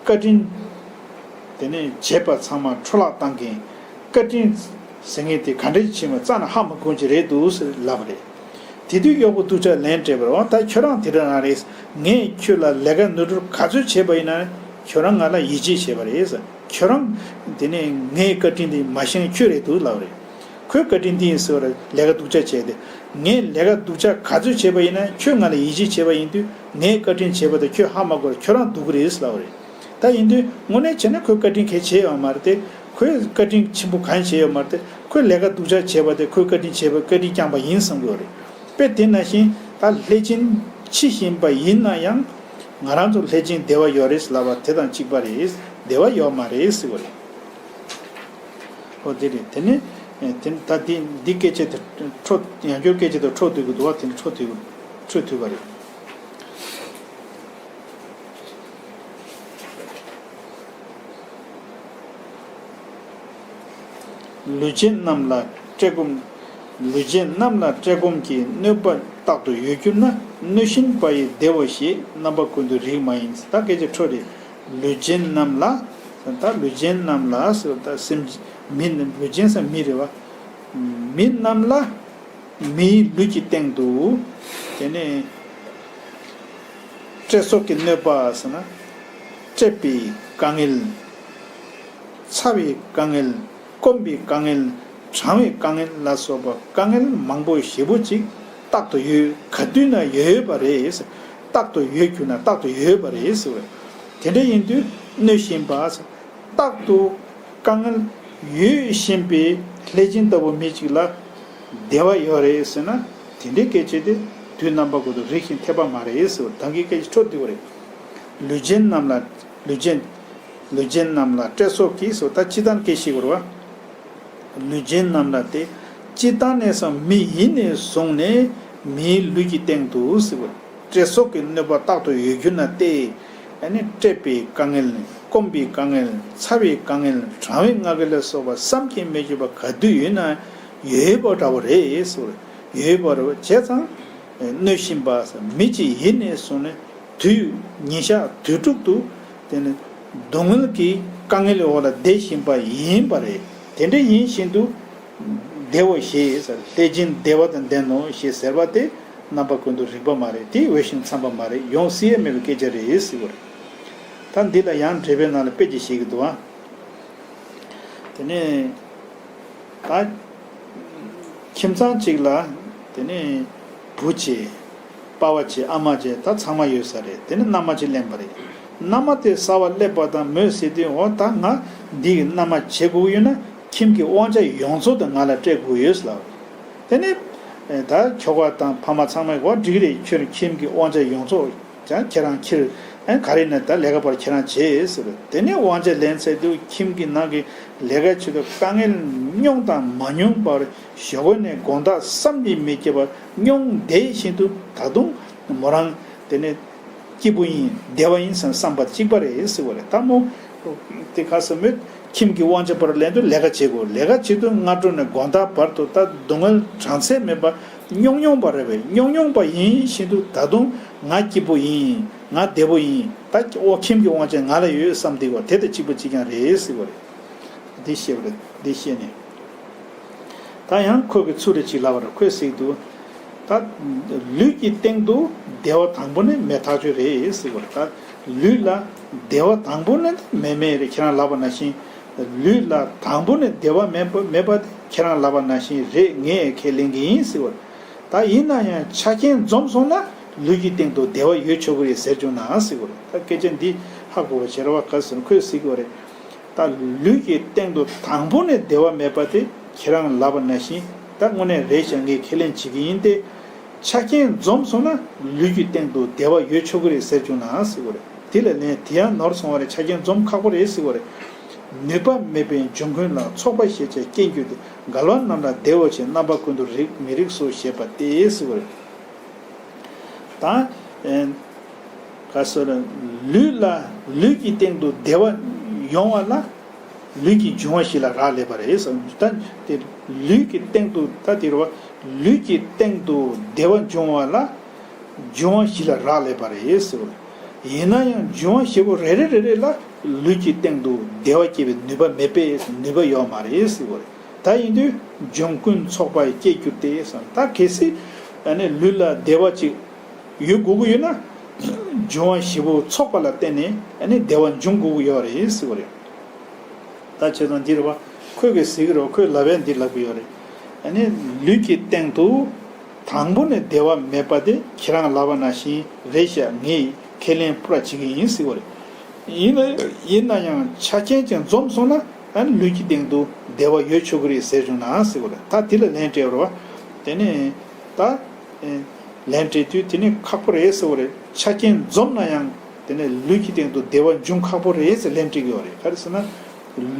བཀའ་དྲིན་དེ་ནས་བྱས་པ་ཚང་མ་འཕྲོ་བརླག་བཏང་མཁན། བཀའ་དྲིན་ཟེར་མཁན་དེ་ག་འདྲ་ཞིག་ཕྱིན་པ་རྩ་ནས་ཧ་མ་གོ་གི་རེད་འདུག་ཟེར་ལབ་པ་རེད། དེ་དུས་གཡོག་པོ་སྡུག་ཅག་ལན་སྤྲད་པར། འོ་ད་ཁྱོད་རང་དེ་འདྲ་རང་རེད། ངས་ཁྱོད་ལ་ལས་ཀ་ནོར་འཁྲུལ་ག་ཚོད་བྱས་པ་ཡིན་ན་ཁྱོད་རང་ང་ལ་ཡིད་ཆེས་བྱས་པ་རེད། ཁྱོད་རང་དེ་ནས་ངའི་བཀའ་དྲིན་དེ་མ་ཤེས་མཁན་ཁྱོད་རེད་འདུག་ལབ་པ་རེད། ཁོས་བཀའ་དྲིན་དེ་ཡིན་ཟེར་བ་རེད། ལས་ཀ་སྡུག་ཅག་བྱས་ཏེ། ངས་ལས་ཀ་སྡུག་ཅག་ག་ཚོད་བྱས་པ་ཡིན་ན་ཁྱོད་ང་ལ་ཡིད་ཆེས་བྱས་པ་ཡིན་དུས་ངའི་བཀའ་དྲིན་བྱས་པ་དེ་ཁྱོད་ཧ་མ་གོ་བར་ཁྱོད་རང་སྡུག་གི་རེད་ལབ་པ་རེད། ད་ཡིན་དུས་དངོས་གནས་བྱས་ན་ཁོས་བཀའ་དྲིན་གང་བྱས་ཡོད་མ་རེད་དེ། ཁོས་བཀའ་དྲིན་ཆེན་པོ་གང་བྱས་ཡོད་མ་རེད་དེ། ཁོས་ལས་ཀ་སྡུག་ཅག་བྱས་པ་དེ་ཁོས་བཀའ་དྲིན་བྱས་པ་བཀའ་དྲིན་བསྐྱངས་པ་ཡིན་བསམ་གྱི་ཡོད་རེད། དཔེ་དེ་ནང་བཞིན་ད་ལྷས་བྱིན་འཆི་བཞིན་པ་ཡིན་ན་ཡང་ང་རང་ཚོ་ལྷས་བྱིན་བདེ་བ་ཡོད་རེད་ལབ་པ་དེ་དང་གཅིག་པ་རེད། བདེ་བ་ཡོད་མ་རེད་ཟེར་བ་རེད། ཨོ་དེ་རེད། དེ་ནས་དེ་ད་དེ་འདི་སྐད་ཆ་དེ་འཕྲོ་ཡང་སྐྱར་སྐད་ཆ་དེ་འཕྲོ་བསྡུ་གི་འདུག་བ། དེ་འཕྲོ་བསྡུ་འཕྲོ་བསྡུ་བ་རེད། ལུས་ཅན་རྣམས་ལ་བཀྲེས་སྐོམ། ལུས་ཅན་རྣམས་ལ་བཀྲེས་སྐོམ་གྱི་གནོད་པ་རྟག་ཏུ་ཡོད་གྱུར་ན་གནོད་བཞིན་པ་ཡི་བདེའོ་ཞེས་རྣམ་པ་ཀུན་ཏུ་རིགས་མ་ཡིན། ད་སྐད་ཆ་འཕྲོ་རེད། ལུས་ཅན་རྣམས་ལ། ད་ལུས་ཅན་རྣམས་ལ་ཟེར་ད་སེམས་མི་ལུས་ཅན་ཟེར་མི་རེད་བ། མི་རྣམས་ལ། མིའི་ལུས་ཀྱི་སྟེང་དུ། དེ་ནས་བཀྲེས་སོགས་ཀྱི་གནོད་པ་ཟེར་ན། བཀྲེས་པའི་དཀའ་ངལ། ཚ་བའི་དཀའ་ངལ། སྐོམ་པའི་དཀའ་ངལ། གྲང་བའི་དཀའ་ངལ་ལ་སོགས་པ་དཀའ་ངལ་མང་པོ་ཞེ་པོ་ཅིག་ རྟག་ཏུ་ཡོད། ག་དུས་ན་ཡོད་པ་རེད། རྟག་ཏུ་ཡོད་གྱུར་ན་རྟག་ཏུ་ཡོད་པ་རེད་ཟེར་བས། དེ་འདྲ་ཡིན་དུས་གནོད་བཞིན་པ། རྟག་ཏུ་དཀའ་ངལ་ཡོད་བཞིན་པའི་ལྷས་སྦྱིན་ལྟ་བུ་མི་གཅིག་ལ་བདེ་བ་ཡོད་རེད་ཟེར་ན། དེ་འདྲའི་སྐད་ཆ་དེ་དུས་རྣམ་པ་ཀུན་ཏུ་རིགས་ཤིག་འཐད་པ་མ་རེད་ཟེར་བ་དང་གི་སྐད་ཆ་འཕྲོ་བསྡུ་བ་རེད། ལུས་ཅན་རྣམས་ལ། ལུས་ཅན། ལུས་ཅན་རྣམས་ལ་སྤྲད་སོགས་ཀྱིས་སོ། ད་སྤྱིར་བཏང་སྐད་ཆ་བཤད་དགོས་རེད་བ། ལུས་ཅན་རྣམས་ལ་སྟེ། སྤྱིར་བཏང་ནས་སམ་མི་ཡིན་ནས་བཟུང་ནས་མིའི་ལུས་ཀྱི་སྟེང་དུ་ཟེར་བ། སྤྲད་སོགས་ཀྱི་གནོད་པ་རྟག་ཏུ་ཡོད་གྱུར་ན་སྟེ། ཨ་ནི་སྤྲད་པའི་དཀའ་ངལ། སྐོམ་པའི་དཀའ་ངལ། ཚ་བའི་དཀའ་ངལ། གྲང་བའི་དཀའ་ངལ་ལ་སོགས་པ་བསམ་གྱིས་མི་ཁྱབ་པ་ག་དུས་ཡོད་ན་ཡོད་པ་འདྲ་བོ་རེད་ཟེར་བ། ཡོད་པ་རེད་བ། བྱས་ཙང་གནོད་བཞིན་པ་མི་གཅིག་ཡིན་ནས་བཟུང་ནས། དུས་ཉིན་ཞག་དུས་དྲུག་ཏུ་དེ་ནི་སྡུག་བསྔལ་གྱི་དཀའ་ངལ་འོག་ལ་བསྡད་བཞིན་པ་ཡིན་པ་རེད། དེ་འདྲ་ཡིན་བཞིན་དུ་བདེ་བའོ་ཞེས་ཟེར། ལྷས་སྦྱིན་བདེ་བ་དང་ལྡན་ནོ་ཞེས་ཟེར་བ་དེ་རྣམ་པ་ཀུན་ཏུ་རིགས་པ་མ་རེད། དེ་འོས་ཤིང་འཚམ་པ་མ་རེད། ཡོང་སྲིད་ཡས་མེད་པའི་སྐད་ཆ་རེད་ཟེར་བ་རེད། ད་འདི་ལ་ཡང་འགྲེལ་པའི་ནང་ལ་དཔེ་ཅིག་བཤད་ཀྱི་འདུག་ཨ། དེ་ནས་ད་ཁྱིམ་ཚང་གཅིག་ལ་དེ་ནས་བུ་བྱས། པ་ཕ་བྱས། ཨ་མ་བྱས། ད་ཚང་མ་ཡོད་ས་རེད། དེ་ནས་མནའ་མ་གཅིག་ལེན་པ་རེད། མནའ་མ་དེ་གསར་པ་སླེབས་པ་དང་མོས་ཟེར་དུས། འོ་ད་ང་འདི་གི་མནའ་མ་བྱེད་དགོས་ཡོད་ན་ཁྱིམ་གྱི་དབང་ཆ་ཡོངས་རྫོགས་དེ་ང་ལ་སྤྲད་དགོས་ཡོད་ལབ། དེ་ནས་ད་ཁྱོ་ག་དང་ཕ་མ་ཚང་མས། འོ་འགྲིག་རེད། ཁྱོད་ཁྱིམ་གྱི་དབང་ཆ་ཡོངས་རྫོགས་ཀྱང་ཁྱེད་རང་ཁྱེར། ཨ་ག་རེ་ན་ད་ལས་ཀ་པར་ཁྱེད་རང་བྱེད་ཟེར། དེ་ནས་དབང་ཆ་ལེན་ཚར་དུས་ཁྱིམ་གྱི་ནང་གི་ལས་ཀ་བྱེད་དུས་དཀའ་ངལ་མྱོང་དང་མ་མྱོང་བར་ཞོགས་པ་ནས་དགོང་དག་བསམ་གྱིས་མི་ཁྱབ་པ་མྱོང་བསྡད་བཞིན་དུ། ད་དུང་མོ་རང་དེ་ནས་སྐྱིད་པོ་ཡིན། བདེ་བ་ཡིན་བསམ་བསམ་པ་གཅིག་པ་རེད་ཟེར་བ་རེད། ད་མོ་དེ་ག་ཟེར་མོད། ཁྱིམ་གྱི་དབང་ཆ་ཕར་ལེན་དུས་ལས་ཀ་བྱེད་དགོས། ལས་ཀ་བྱེད་དུས་སྔ་དྲོ་ནས་དགོང་དག་བར་དུ་ད་སྡུག་བསྔལ་གྲངས་ཚད་མེད་པ་མྱོང་མྱོང་བ་རེད་པས། མྱོང་མྱོང་བ་ཡིན་བཞིན་དུ་ད་དུང་ང་སྐྱིད་པོ་ཡིན། ང་བདེ་པོ་ཡིན། ད་ཁྱིམ་གྱི་དབང་ཆ་ང་ལ་ཡོད་བསམ་བསྡད་པ་དེ་དང་གཅིག་པ་གཅིག་རྐྱང་རེད་ཟེར་བ་རེད། འདི་བཤད་པ་རེད། འདི་བཤད་ནས། ད་ཡང་ཁོས་ཀྱི་ཚུལ་རེ་ཅིག་ལབ་པ་རེད། ཁོས་ཟེར་གྱི་འདུག། ད་ལུས་ཀྱི་སྟེང་དུ་བདེ་བ་དང་པོ་ནི་མེད་ཐག་ཆོད་རེད་ཟེར་བ་རེད། ད་ལུས་ལ་བདེ་བ་དང་པོ་ནི་མེད་མེད་རེད། ཁྱེད་རང་ལབ་པ་ནང་བཞིན། ལུས་ལ་དང་པོ་ནི་བདེ་བ་མེད་པ་མེད་པ་དེ་ཁྱེད་རང་ལབ་པ་ནང་བཞིན་རེད། ངས་ཁས་ལེན་གྱི་ཡིན་ཟེར་བ་རེད། ད་ཡིན་ན་ཡང་ཆ་རྐྱེན་འཛོམས་སོང་ན་ལུས་ཀྱི་སྟེང་དུ་བདེ་བ་ཡོད་ཆོག་གི་རེད་ཟེར་བྱུང་ན་ཟེར་བ་རེད། ད་སྐད་ཆ་འདི་ཧ་གོ་བ་བྱེད་ར་བ་ག་ཟེར་ན། ཁོས་ཟེར་གྱི་བ་རེད། ད་ལུས་ཀྱི་སྟེང་དུ་དང་པོ་ནས་བདེ་བ་མེད་པ་དེ་ཁྱེད་རང་ལབ་པ་ནང་བཞིན་ད་དངོས་གནས་རེད་ཤག། ངས་ཁས་ལེན་བྱེད་ཀྱི་ཡིན་ཏེ། ཆ་རྐྱེན་འཛོམས་སོང་ན་ལུས་ཀྱི་སྟེང་དུ་བདེ་བ་ཡོད་ཆོག་གི་རེད་ཟེར་བྱུང་ན་ཟེར་བ་རེད། དེ་ལ་ལན་དེ་ཡང་ནོར་སོང་བ་རེད། ཆ་རྐྱེན་འཛོམས་ཁག་པོ་རེད་ཟེར་བ་རེད། ནུས་པ་མེད་པའི་འབྱུང་ཀུན་ལ་ཚོགས་པ་ཞེས་བྱ་སྐྱེ་འགྱུར་ཏེ། འགལ་བ་རྣམས་ལ་བདེ་བའོ་ཞེས་རྣམ་པ་ཀུན་ཏུ་རིགས་མི་རིགས་སོ་ཞེས་པ་སྟེ་ཟེར་བ་རེད། ད། ཨེ། ག་ཟེར། ལུས་ལ། ལུས་ཀྱི་སྟེང་དུ་བདེ་བ་ཡོང་བ་ལ་ལུས་ཀྱི་འབྱུང་བ་བཞི་ལ་རག་ལས་པ་རེད་ཟེར། ད་དེ་ལུས་ཀྱི་སྟེང་དུ། ད་དེ་རེད་བ། ལུས་ཀྱི་སྟེང་དུ་བདེ་བ་འབྱུང་བ་ལ་འབྱུང་བ་བཞི་ལ་རག་ལས་པ་རེད་ཟེར། ཡིན་ན་ཡང་འབྱུང་བ་བཞི་པོ་རེ་རེ་རེ་རེ་ལ་ལུས་ཀྱི་སྟེང་དུ་བདེ་བ་སྐྱེ་བའི་ནུས་པ་མེད་པས། ནུས་པ་ཡོད་མ་རེད་ཟེར་བ་རེད། ད་ཡིན་དུས་འབྱུང་ཀུན་ཚོགས་པ་སྐྱེ་འགྱུར་ཏེ་ཟེར། ད་གལ་སྲིད་ཨ་ནི་ལུས་ལ་བདེ་བ་ཅིག་ཡོད་དགོས་ཀྱི་ཡོད་ན། འབྱུང་བ་བཞི་པོ་ཚོགས་པ་ལ་བརྟེན་ནས་ཨ་ནི་བདེ་བ་འབྱུང་དགོས་ཀྱི་ཡོད་རེད་ཟེར་བ་རེད། ད་བྱས་ཙང་འདི་རེད་བ། ཁོས་གི་ཟེར་གི་རེད་བ། ཁོས་ལབ་ཡ་འདི་ལབ་གི་ཡོད་རེད། ཨ་ནི་ལུས་ཀྱི་སྟེང་དུ་དང་པོ་ནས་བདེ་བ་མེད་པ་དེ་ཁྱེད་རང་ལབ་པ་ནང་བཞིན་རེད་ཤག། ངས་ཁས་ལེན་པུ་ར་བྱེད་ཀྱི་ཡིན་ཟེར་བ་རེད། ཡིན་ན། ཡིན་ན་ཡང་ཆ་རྐྱེན་ཅིག་འཛོམས་སོང་ན་ཨ་ནི་ལུས་ཀྱི་སྟེང་དུ་བདེ་བ་ཡོད་ཆོག་གི་རེད་ཟེར་བྱུང་ན་ཟེར་བ་རེད། ད་དེ་ལ་ལན་སྤྲད་རོགས། དེ་ནས་ད་ལན་སྤྲད་དུས་དེ་ནི་ཁག་པོ་རེད་ཟེར་བ་རེད། ཆ་རྐྱེན་འཛོམས་ན་ཡང་དེ་ནས་ལུས་ཀྱི་སྟེང་དུ་བདེ་བ་འབྱུང་ཁག་པོ་རེད་ཟེར་ལན་སྤྲད་ཀྱི་ཡོད་རེད། ག་རེ་ཟེར་ན།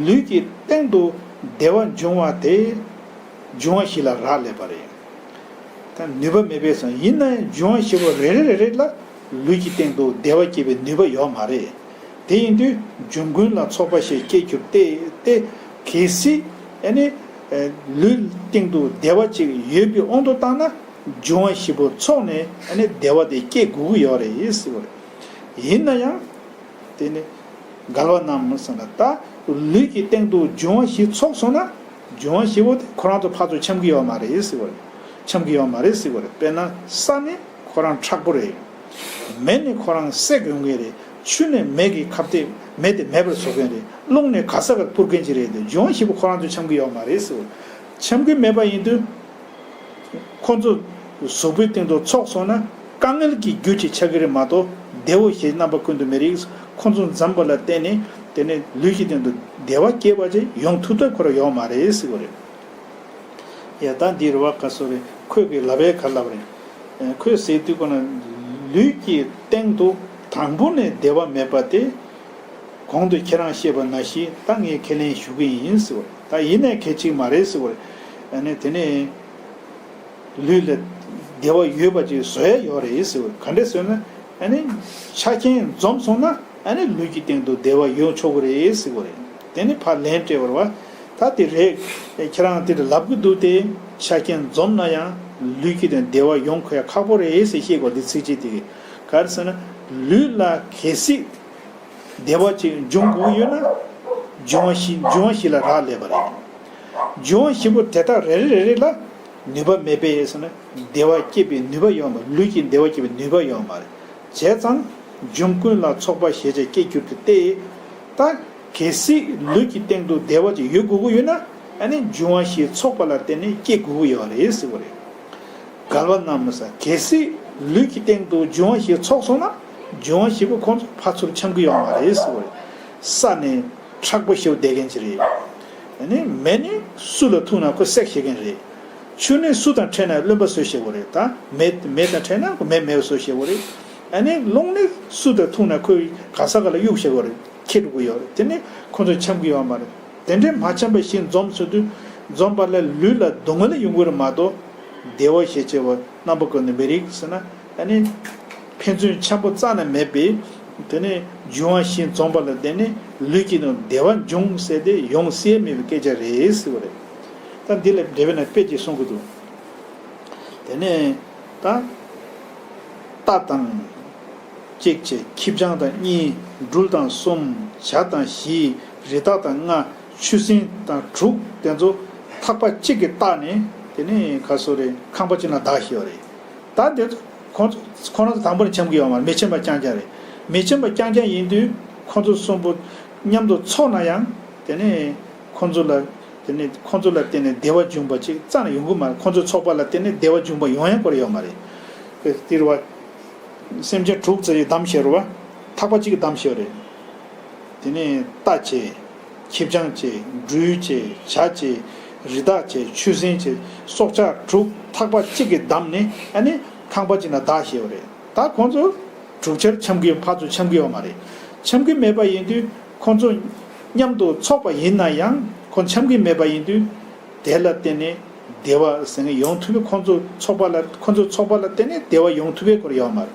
ལུས་ཀྱི་སྟེང་དུ་བདེ་བ་འབྱུང་བ་དེ་འབྱུང་བ་བཞི་ལ་རག་ལས་པ་རེད། ད་ནུས་པ་མེད་པས་སོ། ཡིན་ན་ཡང་འབྱུང་བ་བཞི་པོ་རེ་རེ་རེ་རེ་ལ་ལུས་ཀྱི་སྟེང་དུ་བདེ་བ་སྐྱེད་པའི་ནུས་པ་ཡོད་མ་རེད། དེ་ཡིན་དུས་འབྱུང་ཀུན་ལ་ཚོགས་པ་ཞེས་སྐྱེ་འགྱུར་ཏེ། ཏེ། གལ་སྲིད་ཨ་ནི་ལུས་སྟེང་དུ་བདེ་བ་ཅིག་ཡོད་པའི་དབང་དུ་བཏང་ན་འབྱུང་བ་བཞི་པོ་ཚོགས་ནས་ཨ་ནི་བདེ་བ་དེ་སྐྱེ་དགོས་ཀྱི་ཡོད་རེད་ཟེར་བ་རེད། ཡིན་ན་ཡང་། དེ་ནི་འགལ་བ་རྣམས་ཟེར་ན། ད་ལུས་ཀྱི་སྟེང་དུ་འབྱུང་བ་བཞི་ཚོགས་སོང་ན་འབྱུང་བ་བཞི་པོ་དེ་ཁོ་རང་ཚོ་ཕར་ཚུར་འཆམ་གྱི་ཡོད་མ་རེད་ཟེར་བ་རེད། འཆམ་གྱི་ཡོད་མ་རེད་ཟེར་བ་རེད། དཔེར་ན་ས་ནི་ཁོ་རང་མཁྲེགས་པོ་རེད། མེ་ནི་ཁོ་རང་བསད་དགོས་ངེས་རེད། ཆུ་ནི་མེ་གི་ཁ་གཏད་མེ་དེ་མེད་པར་བཟོ་མཁན་རེད། རླུང་ནི་ག་ས་གར་སྤུར་མཁན་ཅིག་རེད་དེ། འབྱུང་བ་བཞི་པོ་ཁོ་རང་ཚོ་འཆམ་གྱི་ཡོད་མ་རེད་ཟེར་བ་རེད། འཆམ་གྱི་མེད་པ་ཡིན་དུས། ཁོ་ཚོ་ གཟུགས་པོའི་སྟེང་དུ་ཚོགས་སོང་ན་དཀའ་ངལ་གྱི་རྒྱུ་ཅིག་ཆགས་ཀྱི་རེད་མ་གཏོགས། བདེ་བོ་ཞེས་རྣམ་པ་ཀུན་ཏུ་མི་རིགས། ཁོང་ཚོ་འཛོམས་པ་ལ་བརྟེན་ནས་དེ་ནས་ལུས་ཀྱི་སྟེང་དུ་བདེ་བ་སྐྱེས་པ་ཅིག་ཡོང་ཐུབ་ཐབས་ཁོ་རང་ཡོད་མ་རེད་ཟེར་བ་རེད། ཡ་ད་འདི་རེད་བ། ག་སོ་རེད། ཁོས་གི་ལབ་པའི་ག་ལབ་རེད། ཁོས་ཟེར་དུས་ཀོ་ན། ལུས་ཀྱི་སྟེང་དུ་དང་པོ་ནས་བདེ་བ་མེད་པ་དེ། གོང་དུ་ཁྱེད་རང་བཤད་པ་ནང་བཞིན་ད་ངས་ཁས་ལེན་ཞུ་གི་ཡིན་ཟེར་བ་རེད། ད་ཡིན་ནའི་གལ་ཆེ་མ་རེད་ཟེར་བ་རེད། ཨ་ནི་དེ་ནས་ལུས་ལ་བདེ་བ་ཡོད་པ་ཅིག་བཟོ་ཡ་ཡོད་རེད་ཟེར་བ་རེད། ག་འདྲ་ཟེར་ན། ཨ་ནི་ཆ་རྐྱེན་འཛོམས་སོང་ན་ཨ་ནི་ལུས་ཀྱི་སྟེང་དུ་བདེ་བ་ཡོང་ཆོག་གི་རེད་ཟེར་བ་རེད། དེ་ནི་ཕར་ལན་སྤྲད་པ་རེད་བ། ད་དེ་རེད། ཁྱེད་རང་དེ་འདྲ་ལབ་གི་འདུག་སྟེ། ཆ་རྐྱེན་འཛོམས་ན་ཡང་ལུས་ཀྱི་སྟེང་བདེ་བ་ཡོང་ཁོ་ཡ་ཁག་པོ་རེད་ཟེར་བཤད་དགོས། འདི་ཚིགས་བཅད་དེ་གི་ག་རེ་ཟེར་ན། ལུས་ལ་གལ་སྲིད་བདེ་བ་ཅིག་འབྱུང་དགོས་ཀྱི་ཡོད་ན། འབྱུང་བ་བཞི། འབྱུང་བ་བཞི་ལ་རག་ལས་པ་རེད། འབྱུང་བ་བཞི་པོ་དེ་དག་རེ་རེ་རེ་རེ་ལ་ནུས་པ་མེད་པས་ཟེར་ན། བདེ་བ་སྐྱེད་པའི་ནུས་པ་ཡོད་མ་རེད། ལུས་ཀྱི་བདེ་བ་སྐྱེད་པའི་ནུས་པ་ཡོད་མ་རེད། བྱས་ཙང་འབྱུང་ཀུན་ལ་ཚོགས་པ་ཞེས་བྱ་སྐྱེ་འགྱུར་ཏེ། ད་གལ་སྲིད་ལུས་ཀྱི་སྟེང་དུ་བདེ་བ་ཅིག་ཡོད་དགོས་ཀྱི་ཡོད་ན། ཨ་ནི་འབྱུང་བ་བཞི་ཚོགས་པ་ལ་བརྟེན་ནས་སྐྱེ་དགོས་ཀྱི་ཡོད་རེད་ཟེར་བ་རེད། རྒལ་བ་རྣམས་ཟེར། གལ་སྲིད་ལུས་ཀྱི་སྟེང་དུ་འབྱུང་བ་བཞི་ཚོགས་སོང་ན། འབྱུང་བ་བཞི་པོ་ཁོང་ཚོ་ཕར་ཚུར་འཁྱམ་གྱི་ཡོད་མ་རེད་ཟེར་བ་རེད། ས་ནི་མཁྲེགས་པོ་ཞེ་པོ་བསྡད་མཁན་ཅིག་རེད། ཨ་ནི་མེ་ནི་སུ་ལ་ཐུག་ན་ཁོ་སྲེག་ཤེས་མཁན་རེད། ཆུ་ནི་སུ་དང་འཕྲད་ན་རློན་པ་བཟོ་ཤེས་པ་རེད། ད་མེ་མེ་དང་འཕྲད་ན་ཁོ་མེ་མེ་བཟོ་ཤེས་པ་རེད། ཨ་ནི་རླུང་ནི་སུ་དང་ཐུག་ན་ཁོ་ག་ས་ག་ལ་གཡུག་ཤེས་པ་རེད། ཁྱེར་འགྲོ་གི་ཡོད་རེད། དེ་ནི་ཁོང་ཚོ་འཁྱམ་གྱི་ཡོད་མ་རེད། དེ་འདྲའི་མ་འཁྱམ་པ་ཞིག་འཛོམས་ཚུལ་དུས། འཛོམས་པ་ལ་ལུས་ལ་སྡུག་བསྔལ་ཡོང་གི་རེད་མ་གཏོགས། བདེ་བ་ཞེས་བྱ་བ་རྣམ་པ་ཀུན་ནས་མི་རིགས་ཟེར་ན། ཨ་ནི་ཕན་ཚུན་འཆམ་པོ་རྩ་ནས་མེད་པས། དེ་ནས་འབྱུང་བ་བཞི་འཛོམས་པ་ལ་བརྟེན་ནས་ལུས་ཀྱི་ནང་བདེ་བ་འབྱུང་ཟེར་དེ་ཡོང་སྲིད་མེད་པའི་སྐད་ཆ་རེད་ཟེར་བ་རེད། ད་འདི་ལ་འགྲེལ་པ་ནས་དཔེ་ཅིག་གསུང་གི་འདུག་དེ་ནས་ད་རྟ་དང་གཅིག་བྱས། ཁྱི་སྤྱང་དང་གཉིས། སྦྲུལ་དང་གསུམ། བྱ་དང་བཞི། རི་དྭགས་དང་ལྔ། ཆུ་སྲིན་དང་དྲུག། དེ་ཚོ་ཐག་པ་གཅིག་གིས་བཏགས་ནས། དེ་ནས་ག་སོ་རེད། ཁང་པ་གཅིག་ནང་བདག་བཞག་པ་རེད། ད་དེ་ཁོང་ཚོ་ཁོ་རང་ཚོ་དང་པོ་ནས་འཁྱམ་གྱི་ཡོད་མ་རེད། མི་འཁྱམ་པ་རྐྱང་རྐྱང་རེད། མི་འཁྱམ་པ་རྐྱང་རྐྱང་ཡིན་དུས་ཁོང་ཚོ་གསུམ་པོ་མཉམ་དུ་ཚོགས་ན་ཡང་། དེ་ནས་ཁོང་ཚོ་ལ། དེ་ནས་ཁོང་ཚོ་ལ་བརྟེན་ནས་བདེ་བ་འབྱུང་བ་ཅིག་རྩ་ནས་ཡོང་གི་མ་རེད། ཁོང་ཚོའི་ཚོགས་པ་ལ་བརྟེན་ནས་བདེ་བ་འབྱུང་བ་ཡོང་ཡ་སྐོར་ཡོད་མ་རེད། དེ་རེད་བ། སེམས་ཅན་དྲུག་ཙམ་ཞིག་བདམས་བཞག་རེད་བ། ཐག་པ་གཅིག་གིས་བདམས་བཞག་རེད། དེ་ནས་རྟ་བྱས། ཁྱི་སྤྱང་བྱས། སྦྲུལ་བྱས། བྱ་བྱས། རི་དྭགས་བྱས། ཆུ་སྲིན་བྱས། སྲོག་ཆགས་དྲུག་ཐག་པ་གཅིག་གིས་བདམས་ནས། ཨ་ནི་ཁང་པ་གཅིག་ནང་བདག་བཞག་པ་རེད། ད་ཁོང་ཚོ་དྲུག་ཆར་འཁྱམ་གྱི་ཕར་ཚུར་འཁྱམ་གྱི་ཡོད་མ་རེད། འཁྱམ་གྱི་མེད་པ་ཡིན་དུས་ཁོང་ཚོ་མཉམ་དུ་ཚོགས་པ་ཡིན་ན་ཡང་ཁོང་འཁྱམ་གྱི་མེད་པ་ཡིན་དུས། དེ་ལ་བརྟེན་ནས་བདེ་བ་ཟེར་མཁན་ཡོང་ཐུབ་པའི། ཁོང་ཚོ་ཚོགས་པ་ལ། ཁོང་ཚོ་ཚོགས་པ་ལ་བརྟེན་ནས་བདེ་བ་ཡོང་ཐུབ་པའི་སྐོར་ཡོད་མ་རེད།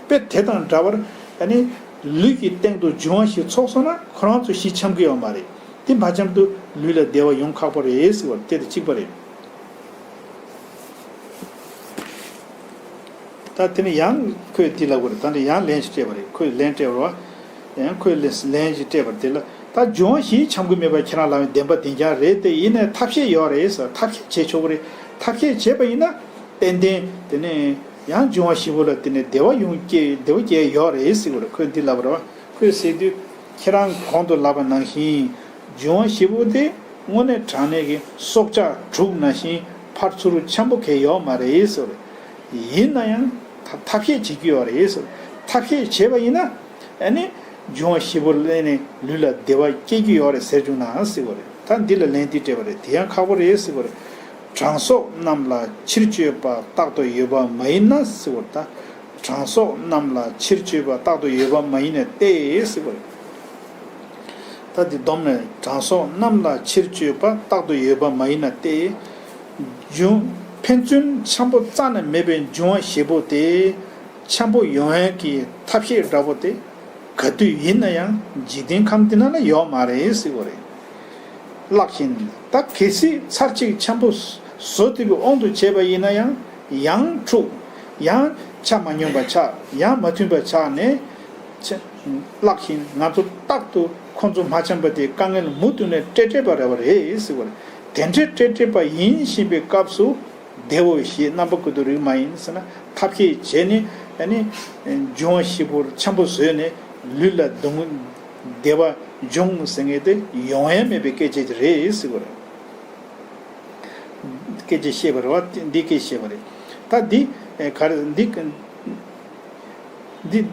དཔེ་དེ་དང་འདྲ་བར། ཨ་ནི་ལུས་ཀྱི་སྟེང་དུ་འབྱུང་བ་བཞི་ཚོགས་སོང་ན་ཁོ་རང་ཚོ་བཞི་འཁྱམ་གྱི་ཡོད་མ་རེད། དེ་མ་འཁྱམ་དུས་ལུས་ལ་བདེ་བ་ཡོང་ཁག་པོ་རེད་ཟེར་བ་དེ་དང་གཅིག་པ་རེད། ད་དེ་ནས་ཡང་ཁོས་འདི་ལབ་དགོས་རེད། ད་ནི་ཡང་ལན་ཞིག་སྤྲད་པ་རེད། ཁོས་ལན་སྤྲད་པ་རེད་བ། ཡང་ཁོས་ལན་ལན་ཞིག་སྤྲད་པ་རེད། དེ་ལ་ད་འབྱུང་བ་བཞི་འཁྱམ་གྱི་མེད་པ་ཁྱེད་རང་ལབ་ཡ་བདེན་པ་བདེན་རྐྱང་རེད་དེ། ཡིན་ནའི་ཐབས་ཤེས་ཡོད་རེད་ཟེར། ཐབས་ཤེས་བྱེད་ཆོག་གི་རེད། ཐབས་ཤེས་བྱས་པ་ཡིན་ན་ཏན་ཏན་དེ་ནས་ཡང་འབྱུང་བ་བཞི་པོ་ལ་དེ་ནས་བདེ་བ་ཡོང་སྐྱེ། བདེ་བ་སྐྱེ་ཡོད་རེད་ཟེར་གི་རེད། ཁོས་འདི་ལབ་པ་རེད་བ། ཁོས་ཟེར་དུས་ཁྱེད་རང་གོང་དུ་ལབ་པ་ནང་བཞིན་འབྱུང་བ་བཞི་པོ་དེ་དངོས་གནས་དྲང་གནས་ཀྱི་སྲོག་ཆགས་དྲུག་ནང་བཞིན་ཕར་ཚུར་འཁྱམ་པོ་གང་ཡོད་མ་རེད་ཟེར། ཡིན་ན་ཡང་ཐ་ཐབས་ཤེས་བྱེད་ཀྱི་ཡོད་རེད་ཟེར། ཐབས་ཤེས་བྱས་པ་ཡིན་ན་ཨ་ནི་འབྱུང་བ་བཞི་པོ་ལ་ནི་ལུས་ལ་བདེ་བ་སྐྱེ་རྒྱུ་ཡོད་རེད་ཟེར་བྱུང་ན་ཟེར་བ་རེད། ད་འདི་ལ་ལན་འདི་སྤྲད་པ་རེད། དེ་ཡང་ཁག་པོ་རེད་ཟེར་བ་རེད། དྲང་སྲོང་རྣམས་ལ་ཕྱིར་བཅོས་པ་རྟག་ཏུ་ཡོད་པ་མ་ཡིན་ན་ཟེར་བ་རེད། ད་དྲང་སྲོང་རྣམས་ལ་ཕྱིར་བཅོས་པ་རྟག་ཏུ་ཡོད་པ་མ་ཡིན་ནས་ཏེ་ཟེར་བ་རེད། ད་འདི་སྡོམ་ནས་དྲང་སྲོང་རྣམས་ལ་ཕྱིར་བཅོས་པ་རྟག་ཏུ་ཡོད་པ་མ་ཡིན་ན་སྟེ། འབྱུང་ཕན་ཚུན་འཆམ་པོ་རྩ་ནས་མེད་པའི་འབྱུང་བ་བཞི་པོ་དེ་འཆམ་པོ་ཡོང་ཡས་ཀྱི་ཐབས་ཤེས་འདྲ་པོ་དེ་ག་དུས་ཡིན་ན་ཡང་འཇིག་རྟེན་ཁམས་འདི་ན་ན་ཡོད་མ་རེད་ཟེར་བ་རེད། ལགས་ཤིང་ད་གལ་སྲིད་ཚར་གཅིག་འཆམ་པོ་བཟོ་ཐུབ་པའི་དབང་དུ་བྱས་པ་ཡིན་ན་ཡང་ཡང་འཁྲུག་ཡང་ཆ་མ་སྙོམས་པ་ཆགས། ཡང་མ་མཐུན་པ་ཆགས་ནས། ཆ་ལགས་ཤིང་ང་ཚོ་རྟག་ཏུ་ཁོང་ཚོ་མ་འཆམ་པ་དེ་དཀའ་ངལ་མུ་མཐུད་ནས་སྤྲད་སྤྲད་པ་རེད་པ་རེད་ཟེར་བ་རེད། དེ་འདྲའི་སྤྲད་སྤྲད་པ་ཡིན་བཞིན་པའི་སྐབས་སུ་བདེ་བོ་ཞེས་རྣམ་པ་ཀུན་ཏུ་རིག་མ་ཡིན་ཟེར་ན། ཐབས་ཤེས་བྱས་ནས་ཨ་ནི་འབྱུང་བ་བཞི་པོར་འཆམ་པོ་བཟོས་ནས་ལུས་ལ་སྡུག་བདེ་བ་འབྱུང་ཟེར་མཁན་དེ་ཡོང་ཡ་མེད་པའི་སྐད་ཆ་དེ་རེད་ཟེར་བ་རེད། སྐད་ཆ་བཤད་པ་རེད་བ། འདི་སྐད་བཤད་པ་རེད། ད་འདི་ག་རེ་འདི་འདི་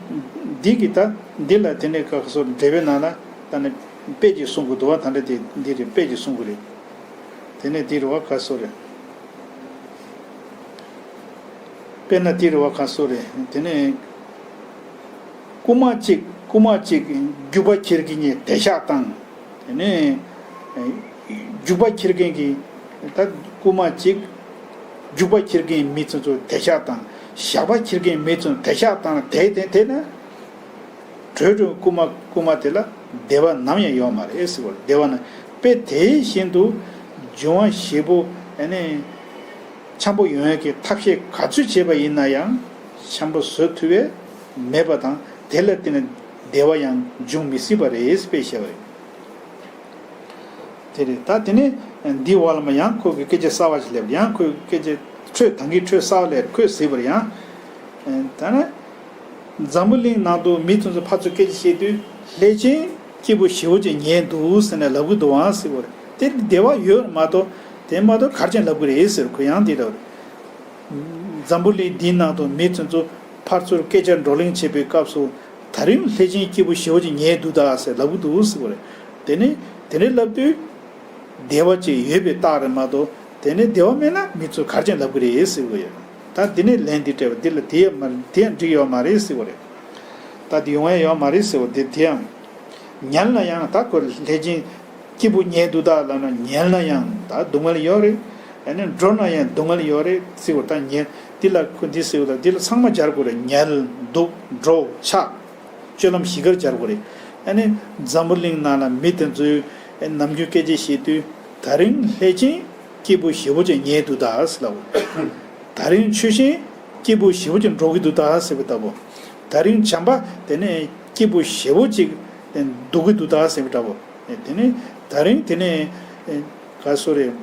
འདི་གི་ད་འདི་ལ་དེ་ནས་ག་སོ་འགྲེལ་པའི་ནང་ལ་ད་ནི་དཔེ་ཅིག་གསུང་གི་འདུག་བ། ད་འདྲ་དེ་འདི་རེད། དཔེ་ཅིག་གསུང་གི་རེད། དེ་ནས་འདི་རེད་བ། ག་སོ་རེད། དཔེར་ན་འདི་རེད་བ། ག་སོ་རེད། དེ་ནས་རྐུན་མ་གཅིག་རྐུན་མ་གཅིག་རྒྱུག་པ་འཁྱེར་མཁན་གྱི་དེད་ཤག་བཏང་། དེ་ནས་རྒྱུག་པ་འཁྱེར་མཁན་གྱི་ད་རྐུན་མ་གཅིག་རྒྱུག་པ་འཁྱེར་མཁན་མི་ཚོ་ཚོ་དེད་ཤག་བཏང་། ཞགས་པ་འཁྱེར་མཁན་མི་ཚོ་དེད་ཤག་བཏང་། དེད་དེ་དེ་ན། བྲོས་བྲོས་རྐུན་མ་རྐུན་མ་དེ་ལ་བདེ་བ་ནམ་ཡང་ཡོད་མ་རེད་ཟེར་བ་རེད། བདེ་བ་ན་དཔེ་དེ་བཞིན་དུ་འབྱུང་བ་བཞི་པོ་ཨ་ནི་འཆམ་པོ་ཡོང་ཡག་གི་ཐབས་ཤེས་ག་ཚོད་བྱས་པ་ཡིན་ན་ཡང་འཆམ་པོ་བཟོ་ཐུབ་པས་མེད་པ་དང་། དེ་ལ་བརྟེན་ནས་བདེ་བ་ཡང་འབྱུང་མི་སྲིད་པ་རེད་ཟེར་བཤད་པ་རེད། དེ་རེད། ད་དེ་ནས་འདིའི་འོག་ལ་མ་ཡང་ཁོ་གི་སྐད་ཆ་གསར་བ་ཞིག་སླེབས། ཡང་ཁོའི་སྐད་ཆ་འཕྲོས་ད་གིན་འཕྲོས་གསར་བ་སླེབས། ཁོས་ཟེར་བ་རེད། ཡང་ད་ནི། འཛམ་བུ་གླིང་ནང་དུ་མི་དེ་ཚོ་ཕར་ཚུར་སྐད་ཆ་བཤད་དུས་ལྷས་བྱིན་སྐྱེས་བུ་བཞི་པོ་ཅིག་ཉལ་འདུག་ཟེར་ནས་ལབ་གི་འདུག་ཨང་ཟེར་བ་རེད། དེ་བདེ་བ་ཡོད་མ་གཏོགས་དེ་མ་གཏོགས་གར་ཅན་ལབ་གི་རེད་ཟེར། ཁོ་ཡང་དེ་ལབ་རེད། འཛམ་བུ་གླིང་འདིའི་ནང་དུ་མི་དེ་ཚོ་ཕར་ཚུར་སྐད་ཆ་བགྲོ་གླེང་བྱེད་པའི་སྐབས་སུ་ད་རིང་ལྷས་བྱིན་སྐྱེས་བུ་བཞི་པོ་ཅིག་ཉལ་འདུག་ད་ཟེར་ལབ་གི་འདུག་ཟེར་བ་རེད། དེ་ནི་དེ་འདྲ་ལབ་དུས། བདེ་བ་ཅིག་ཡོད་པའི་རྟགས་རེད་མ་གཏོགས་དེ་ནས་བདེ་བ་མེད་ན་མི་ཚོས་གར་ཅན་ལབ་གི་རེད་ཟེར་གི་ཡོད། ད་འདི་ནས་ལན་འདི་སྤྲད་པ་འདི་ལ་དེ་ཡང་མ་དེ་ཡང་འགྲིག་ཡོད་མ་རེད་ཟེར་གི་རེད། ད་འདི་ཡོང་ཡ་ཡོད་མ་རེད་ཟེར་གི། དེ་དེ་ཡང་ཉལ་ན་ཡང་ད་ཁོ་ལྷས་བྱིན་སྐྱེས་བུ་ཉལ་འདུག་ད་ལབ་ན་ཉལ་ན་ཡང་ད་སྡུག་བསྔལ་ཡོད་རེད། ཨ་ནི་འགྲོ་ན་ཡང་སྡུག་བསྔལ་ཡོད་རེད་ཟེར་གི། ད་ཉལ་འདི་ལ་ཁོ་འདི་ཟེར་གི། ད་འདི་ལ་ཚང་མ་སྦྱར་དགོས་རེད། ཉལ་འདུག་འགྲོ་ཆགས། སྤྱོད་ལམ་བཞི་ཀར་སྦྱར་དགོས་རེད། ཨ་ནི་འཛམ་བུ་གླིང་ནང་ལ་མི་དེ་ཚོས་ནམ་རྒྱུན་སྐད་ཆ་བཤད་དུས་ད་རིང་ལྷས་བྱིན་སྐྱེས་བུ་བཞི་པོ་ཅིག་ཉལ་འདུག་ད་ཟེར་ལབ། ད་རིང་ཆུ་ཤིང་སྐྱེས་བུ་བཞི་པོ་ཅིག་འགྲོ་གི་འདུག་ད་ཟེར་བའི་ལྟ་བུ། ད་རིང་བྱམས་པ་དེ་ནས་སྐྱེས་བུ་བཞི་པོ་ཅིག་འདུག་གི་འདུག་ད་ཟེར་བའི་ལྟ་བུ། དེ་ནས་ད་རིང་དེ་ནས་ག་སོ་རེད།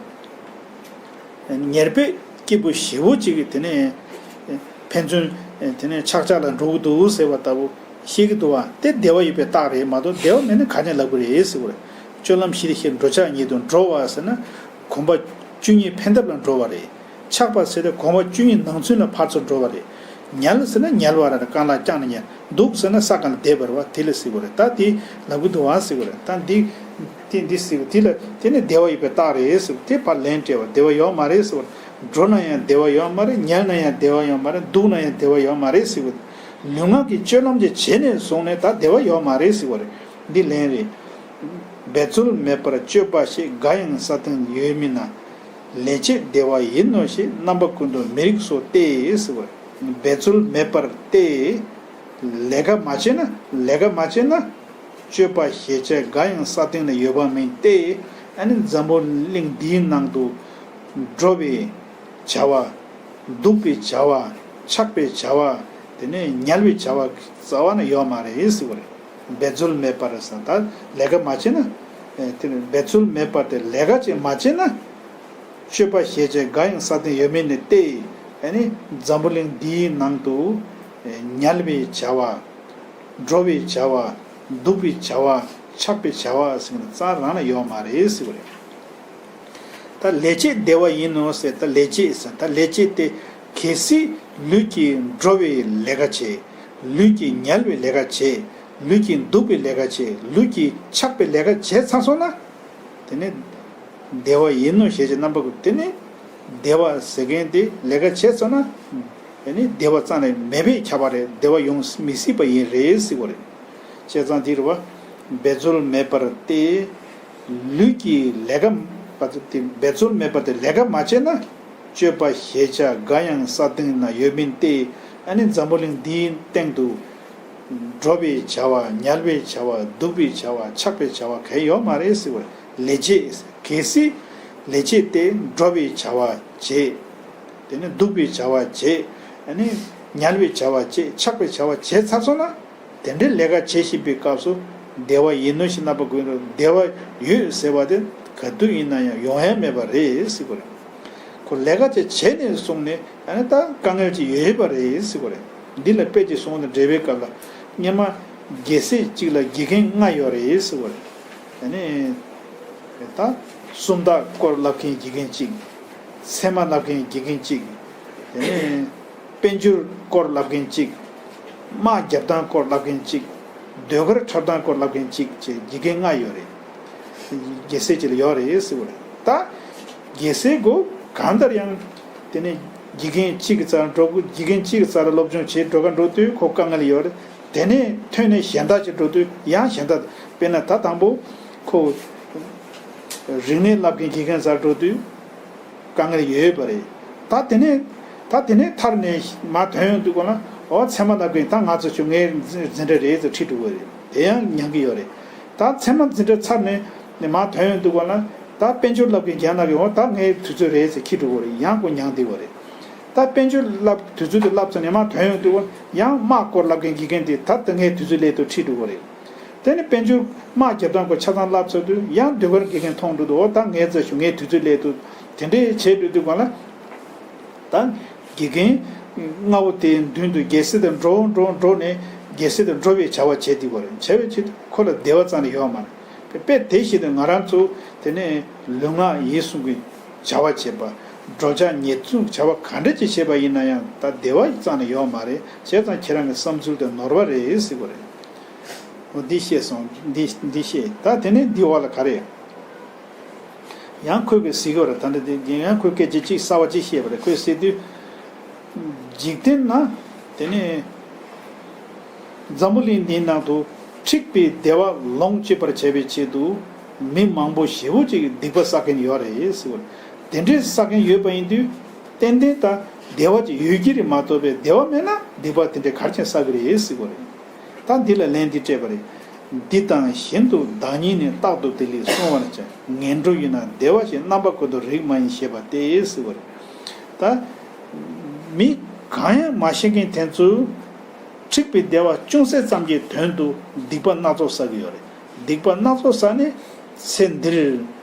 ཉེར་སྦས་སྐྱེས་བུ་བཞི་པོ་གཅིག་གིས་དེ་ནས་ཕན་ཚུན་དེ་ནས་ཆག་ཆག་ལ་འགྲོ་གི་འདུག་ཟེར་བ་ལྟ་བུ་བཤད་ཀྱི་འདུག་བ། དེ་བདེ་བ་ཡོད་པའི་རྟགས་རེད་མ་གཏོགས་བདེ་བ་མེད་ན་ག་ནས་ལབ་གི་རེད་ཟེར་བ་རེད། སྤྱོད་ལམ་བཞི་དེ་བཞིན་འགྲོ་ཆགས་ཉིད་དུ་འགྲོ་བ་ཟེར་ན་གོམས་པ་བཅུ་གཉིས་ཕན་ཐབས་ལ་འགྲོ་བ་རེད། ཆགས་པ་ཟེར་ཏེ་གོམས་པ་བཅུ་གཉིས་ནང་ཚུན་ལ་ཕར་ཚུར་འགྲོ་བ་རེད། ཉལ་ཟེར་ན་ཉལ་བ་རེད། རྐང་ལག་བརྐྱངས་ནས་ཉལ། འདུག་ཟེར་ན་ས་ག་ལ་བསྡད་པ་རེད་བ། དེ་ལ་ཟེར་བ་རེད། ད་དེ་ལབ་གི་འདུག་བ་ཟེར་བ་རེད། ད་འདི་དེ་འདི་ཟེར་བ་དེ་ལ་དེ་ནི་བདེ་བ་ཡོད་པའི་རྟགས་རེད་ཟེར་བ་དེ་ཕར་ལན་སྤྲད་བ། བདེ་བ་ཡོད་མ་རེད་ཟེར་བ། འགྲོ་ན་ཡང་བདེ་བ་ཡོད་མ་རེད། ཉལ་ན་ཡང་བདེ་བ་ཡོད་མ་རེད། འདུག་ན་ཡང་བདེ་བ་ཡོད་མ་རེད་ཟེར་བ། ལུས་ངག་གི་སྤྱོད་ལམ་གྱི་བྱས་ནས་བཟུང་ནས་ད་བདེ་བ་ཡོད་མ་རེད་ཟེར་བ་རེད། འདི་ལན་རེད། འབད་རྩོལ་མེད་པར་སྤྱོད་པ་ཞེས་འགའ་ཡང་ས་སྟེང་ཡོད་མིན་ན། ལས་བྱེད་བདེ་བ་ཡིན་ནོ་ཞེས་རྣམ་པ་ཀུན་ཏུ་མི་རིགས་སོ་སྟེ་ཟེར་བ། འབད་རྩོལ་མེད་པར་སྟེ། ལས་ཀ་མ་བྱས་ན་ལས་ཀ་མ་བྱས་ན་སྤྱོད་པ་ཞེས་བྱ་འགའ་ཡང་ས་སྟེང་ན་ཡོད་པ་མིན་ཏེ། ཨ་ནི་འཛམ་བུ་གླིང་འདིའི་ནང་དུ་འགྲོ་བའི་བྱ་བ། འདུག་པའི་བྱ་བ། ཆགས་པའི་བྱ་བ། དེ་ནས་ཉལ་བའི་བྱ་བ་རྩ་བ་ནས་ཡོད་མ་རེད་ཟེར་བ་རེད། འབད་རྩོལ་མེད་པར་ཟེར་ད་ལས་ཀ་མ་བྱས་ན། ཨེ་དེ་ནས་འབད་རྩོལ་མེད་པར་དེ་ལས་ཀ་ཅིག་མ་བྱས་ན། སྤྱོད་པ་ཞེས་བྱ་འགའ་ཡང་ས་སྟེང་ཡོད་མིན་ནི་སྟེ། ཨ་ནི་འཛམ་བུ་གླིང་འདིའི་ནང་དུ་ཨེ་ཉལ་བའི་བྱ་བ། འགྲོ་བའི་བྱ་བ། འདུག་པའི་བྱ་བ། ཆགས་པའི་བྱ་བ་ཟེར་ན་རྩ་རང་ལ་ཡོད་མ་རེད་ཟེར་བ་རེད། ད་ལས་བྱེད་བདེ་བ་ཡིན་ནོ་ཟེར། ད་ལས་བྱེད་ཟེར། ད་ལས་བྱེད་དེ་གལ་སྲིད་ལུས་ཀྱིས་འགྲོ་བའི་ལས་ཀ་བྱེད། ལུས་ཀྱིས་ཉལ་བའི་ལས་ཀ་བྱེད། ལུས་ཀྱིས་འདུག་པའི་ལས་ཀ་བྱེད། ལུས་ཀྱིས་ཆགས་པའི་ལས་ཀ་བྱས་ཚར་སོང་ན། དེ་ནི་བདེ་བ་ཡིན་ནོ་ཞེས་བྱའི་རྣམ་པ་ཀུན། དེ་ནི་བདེ་བ་ཟེར་མཁན་དེ་ལས་ཀ་བྱས་ཚར་ན། ཨ་ནི་བདེ་བ་རྩ་ནས་མེད་པས་ཁྱབ་པ་རེད། བདེ་བ་ཡོང་མི་སྲིད་པ་ཡིན་རེད་ཟེར་བ་རེད། བྱས་ཙང་དེ་རེད་བ། འབད་རྩོལ་མེད་པར་སྟེ། ལུས་ཀྱི་ལས་ཀ་པ་དེ་འབད་རྩོལ་མེད་པར་དེ་ལས་ཀ་མ་བྱས་ན། སྤྱོད་པ་ཞེས་བྱ་འགའ་ཡང་ས་སྟེང་ན་ཡོད་མིན་ཏེ། ཨ་ནི་འཛམ་བུ་གླིང་འདིའི་སྟེང་དུ། འགྲོ་བའི་བྱ་བ། ཉལ་བའི་བྱ་བ། འདུག་པའི་བྱ་བ། ཆགས་པའི་བྱ་བ་གང་ཡང་ཡོད་མ་རེད་ཟེར་བ་རེད། ལས་བྱེད། གལ་སྲིད་ལས་བྱེད་དེ་འགྲོ་བའི་བྱ་བ་བྱེད། དེ་ནས་འདུག་པའི་བྱ་བ་བྱེད། ཨ་ནི་ཉལ་བའི་བྱ་བ་བྱེད། ཆགས་པའི་བྱ་བ་བྱས་ཚར་སོང་ན། དེ་འདྲའི་ལས་ཀ་བྱེད་བཞིན་པའི་སྐབས་སུ་བདེ་བ་ཡིན་ནོ་ཞེས་རྣམ་པ་ཀུན་ཏུ་བདེ་བ་ཡོད་ཟེར་བ་དེ་ག་དུས་ཡིན་ན་ཡང་ཡོང་ཡ་མེད་པ་རེད་ཟེར་བ་རེད། ཁོ་ལས་ཀ་ཅིག་བྱས་ནས་བཟུང་ནས་ཨ་ནི་ད་དཀའ་ངལ་ཅིག་ཡོད་པ་རེད་ཟེར་བ་རེད། འདི་ལ་དཔེ་ཅིག་གསུངས་ནས་འགྲེལ་པའི་སྐབས་ལ་སྔོན་མ་རྒྱལ་སྲིད་ཅིག་ལ་དགེ་རྒན་ལྔ་ཡོད་རེད་ཟེར་བ་རེད། ཨ་ནི་ད་སུམ་རྟགས་སྐོར་བསླབ་མཁན་དགེ་རྒན་གཅིག་ཚད་མ་བསླབ་མཁན་དགེ་རྒན་གཅིག་དེ་ནས་དཔལ་འབྱོར་སྐོར་ལབ་མཁན་གཅིག་དམག་རྒྱབ་སྟངས་སྐོར་ལབ་མཁན་གཅིག་ཟློས་གར་འཁྲབ་སྟངས་སྐོར་ལབ་མཁན་གཅིག་བཅས་དགེ་རྒན་ལྔ་ཡོད་རེད། རྒྱལ་སྲས་གཅིག་ལ་ཡོད་རེད་ཟེར་བ་རེད། ད་རྒྱལ་སྲས་གོ་གང་ལྟར་ཡང་དེ་ནས་དགེ་རྒན་གཅིག་གི་རྩར་འགྲོ་དགོས། དགེ་རྒན་གཅིག་གི་རྩར་སློབ་སྦྱོང་བྱེད་འགྲོ་ག་འགྲོ་དུས་ཁོ་དཀའ་ངལ་ཡོད་རེད། དེ་ནས་ཐོན་ནས་གཞན་དག་ཅིག་འགྲོ་དུས་ཡང་གཞན་དག་དཔེར་ན་ད་དང་པོ་ཁོ་རིག་གནས་བསླབ་མཁན་དགེ་རྒན་རྩར་འགྲོ་དུས་དཀའ་ངལ་ཡོད་པ་རེད། ད་དེ་ནས་ད་དེ་ནས་ཐར་ནས་མར་ཐོན་ཡོང་དུས་གོ་ན་ཨོ་ཚད་མ་བསླབ་མཁན་ད་ང་ཚོ་ཆུ་ངའི་འཛིན་གྲྭ་རེད་ཟེར་ཁྲིད་འགྲོ་གི་རེད། དེ་ཡང་ཉན་གི་ཡོད་རེད། ད་ཚད་མ་འཛིན་གྲྭ་ཚར་ནས་ནས་མར་ཐོན་ཡོང་དུས་གོ་ན་ད་དཔལ་འབྱོར་བསླབ་མཁན་རྒན་ལགས་ཀྱིས་ཨོ་ད་ངའི་དུས་ཚོད་རེད་ཟེར་ཁྲིད་འགྲོ་གི་རེད། ཡང་ཁོ་ཉན་བསྡད་པ་རེད། ད་དཔལ་འབྱོར་བསླབ་དུས་ཚོད་དེ་བསླབ་ཚར་ནས་མར་ཐོན་ཡོང་དུས་གོ་ཡང་དམག་སྐོར་བསླབ་མཁན་དགེ་རྒན་དེ་ད་ད་ངའི་དུས་ཚོད་སླེབས་དུས་ཁྲིད་འགྲོ་གི་རེད། དེ་ནས་དཔལ་འབྱོར་དམག་རྒྱབ་སྟངས་སྐོར་ཆ་ཚང་བསླབ་ཚར་དུས་ཡང་ཟློས་གར་དགེ་རྒན་མཐོང་འགྲོ་དུས་ཨོ་ད་ངའི་རྩ་ཞུ་ངའི་དུས་ཚོད་སླེབས་དུས་དེ་འདྲའི་བྱེད་འགྲོ་དུས་གང་ལ་ད་དགེ་རྒན་ལྔ་པོ་དེའི་མདུན་དུ་རྒྱལ་སྲས་དེ་འགྲོ་འགྲོ་འགྲོ་ནས་རྒྱལ་སྲས་དེ་འགྲོ་བའི་བྱ་བ་བྱེད་དུས་བར་བྱ་བའི་ཆེད་དུ་ཁོ་ལ་བདེ་བ་རྩ་ནས་ཡོད་མ་རེད། དཔེ་དེ་བཞིན་དུ་ང་རང་ཚོ་དེ་ནས་ལུས་ངག་ཡིད་གསུམ་གྱི་བྱ་བ་བྱེད་པ། འགྲོ་འཆག་ཉལ་འཛུགས་བྱ་བ་ག་འདྲ་ཅིག་བྱེད་པ་ཡིན་ན་ཡང་ད་བདེ་བ་རྩ་ནས་ཡོད་མ་རེད། བྱས་ཙང་ཁྱེད་རང་གི་བསམ་ཚུལ་དེ་ནོར་བ་རེད་ཟེར་གི་རེད། འོ་འདི་ཤེས་སོང་། འདི་འདི་ཤེས། ད་དེ་ནས་འདི་འོག་ལ་ག་རེ། ཡང་ཁོས་གི་ཟེར་གི་རེད། ད་འདི་དེ་ཡང་ཁོས་སྐད་ཆ་གཅིག་གསར་བ་གཅིག་བཤད་པ་རེད། ཁོས་ཟེར་དུས། འཇིག་རྟེན་ན་དེ་ནས་འཛམ་བུ་གླིང་འདིའི་ནང་དུ་འཁྲིག་པའི་བདེ་བ་ལོངས་སྤྱོད་པར་བྱ་བའི་ཆེད་དུ་མི་མང་པོ་ཞེ་པོ་ཅིག་གིས་སྡིག་པ་བསགས་མཁན་ཡོད་རེད་ཟེར་བ་རེད། དེ་འདྲའི་བསགས་མཁན་ཡོད་པ་ཡིན་དུས་ཏན་ཏན་ད་བདེ་བ་ཅིག་ཡོད་ཀྱི་རེད་མ་གཏོགས་པའི་བདེ་བ་མེད་ན་སྡིག་པ་དེ་འདྲའི་ག་རེ་བྱས་བསགས་ཀྱི་རེད་ཟེར་བ་རེད། ད་འདི་ལ་ལན་འདི་སྤྲད་པ་རེད། འདི་དང་གཞན་དུ་བདག་ཉིད་ནི། རྟག་ཏུ་བདེ་ལེགས་བསྲུང་བར་བྱ། ངན་འགྲོ་ཡིན་ན་བདེ་བ་ཞེས། རྣམ་པ་ཀུན་ཏུ་རིག་མ་ཡིན་ཞེས་པ་སྟེ་ཟེར་བ་རེད། ད་མི་གང་ཡང་མ་ཤེས་མཁན་དེ་ཚོས་འཁྲིག་པའི་བདེ་བ་ཅུང་ཟད་ཙམ་གྱི་དོན་དུ་སྡིག་པ་སྣ་ཚོགས་བསགས་ཀྱི་ཡོད་རེད། སྡིག་པ་སྣ་ཚོགས་བསགས་ནས་ཚེ་འདིར་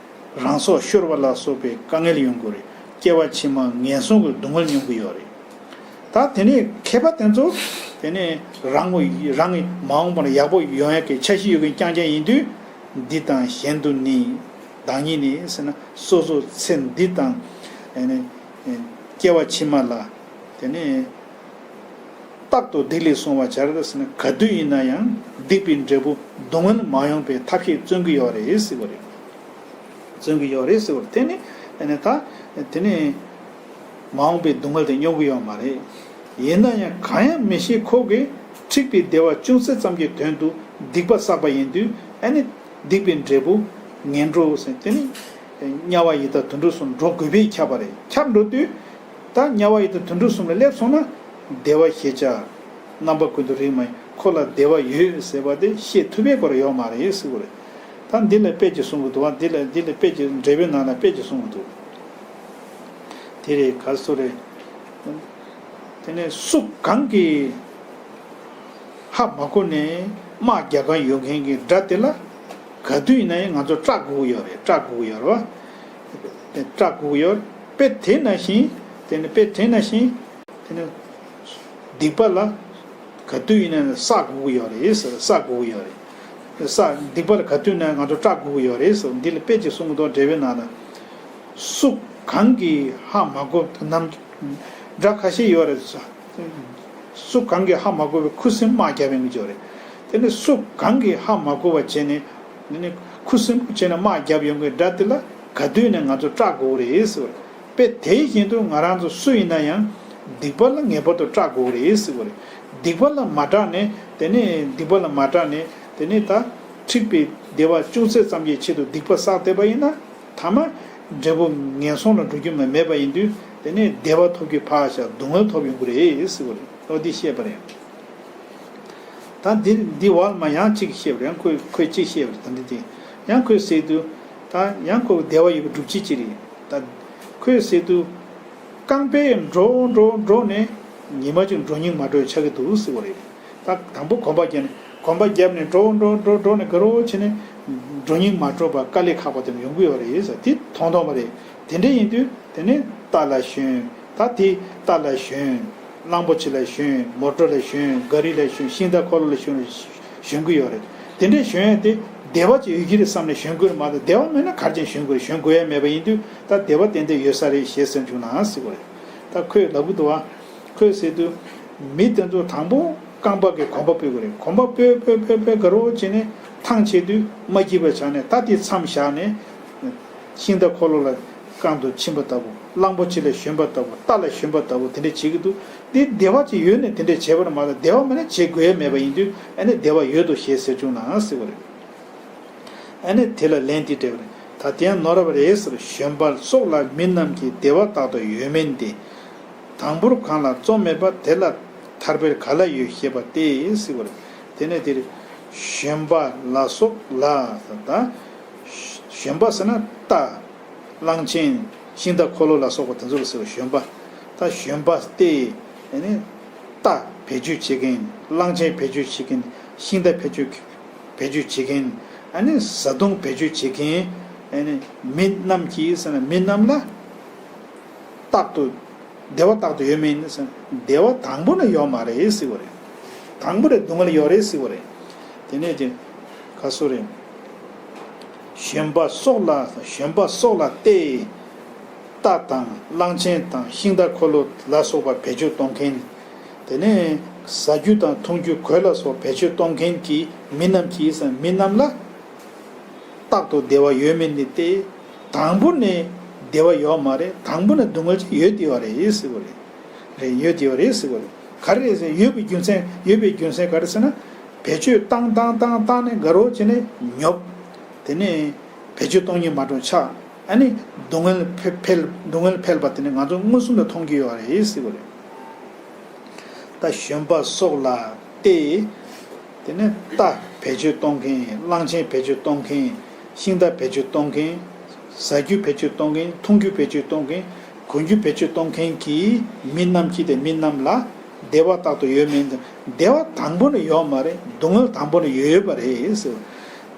རང་སྲོག་ཤོར་བ་ལ་སོགས་པའི་དཀའ་ངལ་ཡོང་གི་རེད། སྐྱེ་བ་ཕྱི་མ་ངན་སོང་གི་སྡུག་བསྔལ་མྱོང་གི་ཡོད་རེད། ད་དེ་ནས་མཁས་པ་དེ་ཚོ་དེ་ནས་རང་ངོ་རང་གི་མ་འོངས་པར་ཡག་པོ་ཡོང་ཡག་གི་འཆར་གཞི་ཡོད་མཁན་རྐྱང་རྐྱང་ཡིན་དུས། འདི་དང་གཞན་དུ་ནི། བདག་ཉིད་ནི་ཟེར་ན་སོ་སོ་ཚེ་འདི་དང་ཨེ་ནི་སྐྱེ་བ་ཕྱི་མ་ལ་དེ་ནས་རྟག་ཏུ་བདེ་ལེགས་བསྲུང་བར་བྱ་ཟེར་ན་ག་དུས་ཡིན་ན་ཡང་སྡིག་པའི་འབྲས་བུ་སྡུག་བསྔལ་མ་ཡོང་བའི་ཐབས་ཤེས་བརྩོན་གྱི་ཡོད་རེད་ཟེར་བ་རེད། བརྩོན་གྱི་ཡོད་རེད་ཟེར་བ་རེད། དེ་ནི་ཨེ་ནི་ད་དེ་ནི། མ་འོངས་པའི་སྡུག་བསྔལ་དེ་མྱོང་གི་ཡོད་མ་རེད། ཡིན་ན་ཡང་གང་ཡང་མི་ཤེས་ཁོ་གིས་འཁྲིག་པའི་བདེ་བ་ཅུང་ཟད་ཙམ་གྱི་དོན་དུ་སྡིག་པ་བསགས་པ་ཡིན་དུས་ཨ་ནི་སྡིག་པའི་འབྲས་བུ་ངན་འགྲོ་ཟེར་དེ་ནི་དམྱལ་བ་ཡི་དྭགས་དུད་འགྲོ་གསུམ་འགྲོ་དགོས་པས་ཁྱབ་པ་རེད། ཁྱབ་འགྲོ་དུས་ད་དམྱལ་བ་ཡི་དྭགས་དུད་འགྲོ་གསུམ་ལ་སླེབས་སོང་ན་བདེ་བ་ཞེས་བྱ། རྣམ་པ་ཀུན་ཏུ་རིག་མ་ཡིན། ཁོ་ལ་བདེ་བ་ཡོད་ཟེར་བ་དེ་ཤེས་ཐུབ་པའི་སྐོར་ཡོད་མ་རེད་ཟེར་བ་རེད། ད་འདི་ལ་དཔེ་ཅིག་གསུང་གི་འདུག་བ། འདི་ལ་འདི་ལ་དཔེ་ཅིག་འགྲེལ་པའི་ནང་ལ་དཔེ་ཅིག་གསུང་གི་འདུག་དེ་རེད་ག་སུ་རེད། དེ་ནས་སུ་གང་གིས་ཧ་མ་གོ་ནས་དམག་རྒྱག་ག་ཡོང་མཁན་གྱི་དགྲ་དེ་ལ་ག་དུས་ཡིན་ན་ཡང་ང་ཚོ་སྐྲག་དགོས་ཀྱི་ཡོད་རེད། སྐྲག་དགོས་ཀྱི་ཡོད་རེད་བ། སྐྲག་དགོས་ཀྱི་ཡོད་རེད། དཔེ་དེ་ནང་བཞིན་དེ་ནས་དཔེ་དེ་ནང་བཞིན་དེ་ནས་སྡིག་པ་ལ་ག་དུས་ཡིན་ན་ཡང་བསགས་དགོས་ཀྱི་ཡོད་རེད་ཟེར། བསགས་དགོས་ཀྱི་ཡོད་རེད། བསགས་སྡིག་པ་ལ་ག་དུས་ཡིན་ན་ཡང་ང་ཚོ་སྐྲག་དགོས་ཀྱི་ཡོད་རེད་ཟེར། འདི་ལ་དཔེ་ཅིག་གསུང་གི་འདུག་འགྲེལ་པའི་ནང་ལ། སུ་གང་གིས་ཧ་མ་གོ་ནམ། དགྲ་ཁ་ཤས་ཡོད་རེད། སུ་གང་གིས་ཧ་མ་གོ་བའི་ཁུ་སིམ་དམག་རྒྱབ་ཡོང་གི་ཡོད་རེད། དེ་ནི་སུ་གང་གིས་ཧ་མ་གོ་བ་བྱས་ནས་དེ་ནི་ཁུ་སིམ་པོ་བྱས་ནས་དམག་རྒྱབ་ཡོང་གི་དགྲ་དེ་ལ་ག་དུས་ནས་ང་ཚོ་སྐྲག་དགོས་རེད་ཟེར་བ་རེད། དཔེ་དེ་བཞིན་དུ་ང་རང་ཚོ་སུ་ཡིན་ན་ཡང་སྡིག་པ་ལ་ངེས་པར་དུ་སྐྲག་དགོས་རེད་ཟེར་བ་རེད། སྡིག་པ་ལ་མ་སྐྲག་ནས་དེ་ནི་སྡིག་པ་ལ་མ་སྐྲག་ནས་དེ་ནི་ད་འཁྲིག་པའི་བདེ་བ་ཅུང་ཟད་ཙམ་གྱི་ཆེད་དུ་སྡིག་པ་བསགས་བསྡད་པ་ཡིན་ན། ཐ་མ་འབྲས་བུ་ངན་སོང་ལ་འགྲོ་རྒྱུ་མ་མེད་པ་ཡིན་དུས་དེ་ནས་བདེ་བ་ཐོབ་རྒྱུ་ཕར་བཞག་སྡུག་བསྔལ་ཐོབ་ཡོང་གི་རེད་ཟེར་བ་རེད། ཨོ་འདི་བཤད་པ་རེད། ད་འདི་འདི་བར་མ་ཡང་གཅིག་བཤད་པ་རེད། ཡང་ཁོས་ཁོས་གཅིག་བཤད་པ་རེད། ད་འདི་དེ་ཡང་ཁོས་ཟེར་དུས་ད་ཡང་ཁོ་བདེ་བ་ཡོད་པའི་སྒྲུབ་བྱེད་ཅིག་རེད། ད་ཁོས་ཟེར་དུས་རྐང་པས་འགྲོ་འགྲོ་འགྲོ་ནས་ཉི་མ་གཅིག་འགྲོ་སྙིང་མ་བྲོ་བའི་ཆགས་ཀྱི་འདུག་ཟེར་བ་རེད། ད་དང་པོ་གོམ་པ་བརྒྱབ་ནས་གོམ་པ་བརྒྱབ་ནས་འགྲོ་འགྲོ་འགྲོ་འགྲོ་ནས་དགའ་རོགས་བྱས་ནས་འགྲོ་སྙིང་མ་བྲོ་བ་དཀའ་ལས་ཁག་པ་དེ་ཡོང་གི་ཡོད་རེད་ཟེར། དེ་མཐོང་མཐོང་པ་རེད། དེ་འདྲ་ཡིན་དུས་དེ་ནས་རྟ་ལ་ཞོན། ད་དེ་རྟ་ལ་ཞོན། གླང་པོ་ཆེ་ལ་ཞོན། མོ་ཊ་ལ་ཞོན། ག་རི་ལ་ཞོན། ཤིང་རྟ་འཁོར་ལོ་ལ་ཞོན། ཞོན་གི་ཡོད་རེད། དེ་འདྲ་ཞོན་ཡ་དེ་བདེ་བ་ཅིག་ཡོད་ཀྱི་རེད་བསམ་ནས་ཞོན་དགོས་རེད་མ་གཏོགས་བདེ་བ་མེད་ན་ག་རེ་བྱས་ཞོན་དགོས་རེད། ཞོན་དགོས་ཡ་མེད་པ་ཡིན་དུས་ད་བདེ་བ་ཏན་ཏན་ཡོད་ས་རེད་ཞེས་སེམས་བྱུང་ན་ཟེར་གི་རེད། ད་ ཁོས་ལབ་གི་འདུག་བ། ཁོས་ཟེར་དུས། མི་དེ་ཚོ་དང་པོ་རྐང་པ་གི་གོམ་པ་སྤོས་དགོས་རེད། གོམ་པ་སྤོས་སྤོས་སྤོས་སྤོས་དགའ་རོགས་བྱས་ནས་ཐང་ཆད་དུས་མ་སྐྱིད་པ་ཆགས་ནས། ད་དེ་མཚམས་བཞག་ནས། ཤིང་རྟ་འཁོར་ལོ་ལ་རྐང་དུ་ཕྱིན་པ་ལྟ་བུ། གླང་པོ་ཆེ་ལ་ཞོན་པ་ལྟ་བུ། རྟ་ལ་ཞོན་པ་ལྟ་བུ། དེ་འདྲ་བྱེད་ཀྱི་འདུག་དེ་བདེ་བ་ཅིག་ཡོད་ནས་དེ་འདྲ་བྱས་པ་རེད་མ་གཏོགས། བདེ་བ་མེད་ན་བྱེད་དགོས་ཡ་མེད་པ་ཡིན་དུས། ཨ་ནི་བདེ་བ་ཡོད་དོ་ཞེས་ཟེར་བྱུང་ན་ཟེར་བ་རེད། ཨ་ནི་དེ་ལ་ལན་འདི་སྤྲད་པ་རེད། ད་དེ་ཡང་ནོར་བ་རེད་ཟེར། ཞོན་པ་སོགས་ལ་མི་རྣམས་ཀྱིས། བདེ་བ་རྟག་ཏུ་ཡོད་མིན་ཏེ། དང་པོར་གང་ལ་རྩོམ་མེད་པ། དེ་ལ་ཐར་པའི་ག་ལ་ཡོད། ཞེས་པ་སྟེ་ཟེར་བ་རེད། དེ་ནས་དེར་ཞོན་པ་ལ་སོགས་ལ། ད་ཞོན་པ་ཟེར་ན་རྟ། གླང་ཆེན། ཤིང་རྟ་འཁོར་ལོ་ལ་སོགས་པ་དེ་ཚོ་ལ་ཟེར་བ་ཞོན་པ། ད་ཞོན་པ་སྟེ། ཨ་ནི་རྟ་བེད་སྤྱོད་བྱེད་མཁན། གླང་ཆེན་བེད་སྤྱོད་བྱེད་མཁན། ཤིང་རྟ་བེད་སྤྱོད་བེད་སྤྱོད་བྱེད་མཁན། ཨ་ནི་བཟའ་བཏུང་བེད་སྤྱོད་བྱེད་མཁན། ཨ་ནི་མི་རྣམས་ཀྱིས་ཟེར་ན་མི་རྣམས་ལ། རྟག་ཏུ་བདེ་བ་རྟག་ཏུ་ཡོད་མིན་ཟེར་ན། བདེ་བ་དང་པོ་ནས་ཡོད་མ་རེད་ཟེར་བ་རེད། དང་པོ་ནས་སྡུག་བསྔལ་ཡོད་རེད་ཟེར་བ་རེད། དེ་ནས་དེ་ག་སོ་རེད། ཞོན་པ་སོགས་ལ། ཞོན་པ་སོགས་ལ་སྟེ། རྟ་དང་གླང་ཆེན་དང་ཤིང་རྟ་འཁོར་ལོ་ལ་སོགས་པ་བེད་སྤྱོད་གཏོང་མཁན། དེ་ནས་བཟའ་རྒྱུ་དང་འཐུང་རྒྱུ་གོས་ལ་སོགས་བེད་སྤྱོད་གཏོང་མཁན་གྱི་མི་རྣམས་ཀྱིས་ཟེར་ན་མི་རྣམས་ལ། རྟག་ཏུ་བདེ་བ་ཡོད་མིན་ནི་སྟེ། དང་པོ་ནས་བདེ་བ་ཡོད་མ་རེད། དང་པོ་ནས་སྡུག་བསྔལ་ཅིག་ཡོད་བསྡད་པ་རེད་ཟེར་བ་རེད། རེད། ཡོད་བསྡད་པ་རེད་ཟེར་བ་རེད། ག་རེ་རེད་ཟེར། ཡོད་པའི་རྒྱུ་མཚན། ཡོད་པའི་རྒྱུ་མཚན་ག་རེ་ཟེར་ན། བེད་སྤྱོད་བཏང་བཏང་བཏང་བཏང་ནས་དགའ་རོགས་བྱས་ནས་ཉོབ། དེ་ནས་བེད་སྤྱོད་གཏོང་ཉིད་མ་འགྲོ་ཆགས། ཨ་ནི་སྡུག་བསྔལ་འཕེལ་འཕེལ། སྡུག་བསྔལ་འཕེལ་བ་དེ་ནི་ང་ཚོ་མངོན་སུམ་དུ་མཐོང་གི་ཡོད་རེད་ཟེར་བ་རེད། ད་ཞོན་པ་སོགས་ལ་སྟེ། དེ་ནས་རྟ་བེད་སྤྱོད་གཏོང་མཁན། གླང་ཆེན་བེད་སྤྱོད་གཏོང་མཁན། ཤིང་རྟ་བེད་སྤྱོད་གཏོང་མཁན། བཟའ་རྒྱུ་བེད་སྤྱོད་གཏོང་མཁན། འཐུང་རྒྱུ་བེད་སྤྱོད་གཏོང་མཁན། གོན་རྒྱུ་བེད་སྤྱོད་གཏོང་མཁན་གྱི་མི་རྣམས་ཀྱིས། དེ་མི་རྣམས་ལ་བདེ་བ་རྟག་ཏུ་ཡོད་མིན། བདེ་བ་དང་པོ་ནས་ཡོད་མ་རེད། སྡུག་བསྔལ་དང་པོ་ནས་ཡོད་པ་རེད་ཟེར།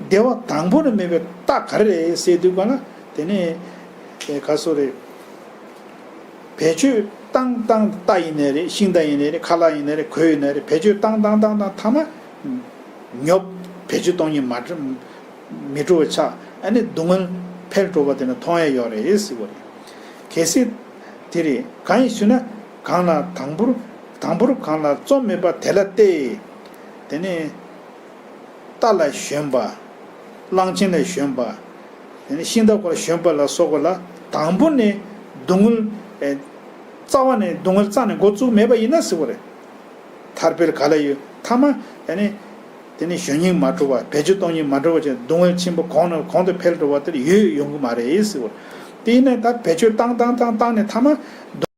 བདེ་བ་དང་པོ་ནས་མེད་པའི་རྟགས་ག་རེ་རེད་ཟེར་དུས་ག་ལ། དེ་ནས་ག་སོ་རེད། བེད་སྤྱོད་བཏང་བཏང་། རྟ་ཡིན་ནའི་རེད། ཤིང་རྟ་ཡིན་ནའི་རེད། ཁ་ལག་ཡིན་ནའི་རེད། གོས་ཡིན་ནའི་རེད། བེད་སྤྱོད་བཏང་བཏང་བཏང་བཏང་མཐའ་མ་ཉོབ། བེད་སྤྱོད་གཏོང་ཉིད་མ་འགྲོ། མི་འགྲོ་བ་ཆགས། ཨ་ནི་སྡུག་བསྔལ་འཕེལ་འགྲོ་བ་དེ་ནི་མཐོང་ཡ་ཡོད་རེད་ཟེར་བ་རེད། གལ་སྲིད་དེ་རེད། གང་ཡིན་ཞུ་ན། གང་ལ་དང་པོར། དང་པོར་གང་ལ་རྩོམ་མེད་པ། དེ་ལ་སྟེ། དེ་ནས་རྟ་ལ་ཞོན་པ། གླང་ཆེན་ལ་ཞོན་པ། དེ་ནས་ཤིང་རྟ་འཁོར་ལ་ཞོན་པ་ལ་སོགས་པ་ལ་དང་པོ་ནས་སྡུག་བསྔལ། ཨེ། རྩ་བ་ནས་སྡུག་བསྔལ་རྩ་ནས་འགོ་བཙུགས་མེད་པ་ཡིན་ན་ཟེར་བ་རེད། ཐར་པའི་ག་ལ་ཡོད། མཐའ་མ་ཨ་ནི་དེ་ནི་ཞོན་སྙིང་མ་འགྲོ་བ། བེད་སྤྱོད་གཏོང་སྙིང་མ་འགྲོ་བ་བྱས། སྡུག་བསྔལ་ཆེན་པོ་གོང་ནས་གོང་དུ་འཕེལ་འགྲོ་བ་དེར་ཡོད་ཡོང་གི་མ་རེད་ཟེར་བ། དེ་ཡིན་ན་ད་བེད་སྤྱོད་བཏང་བཏང་བཏང་བཏང་ནས་མཐའ་མ།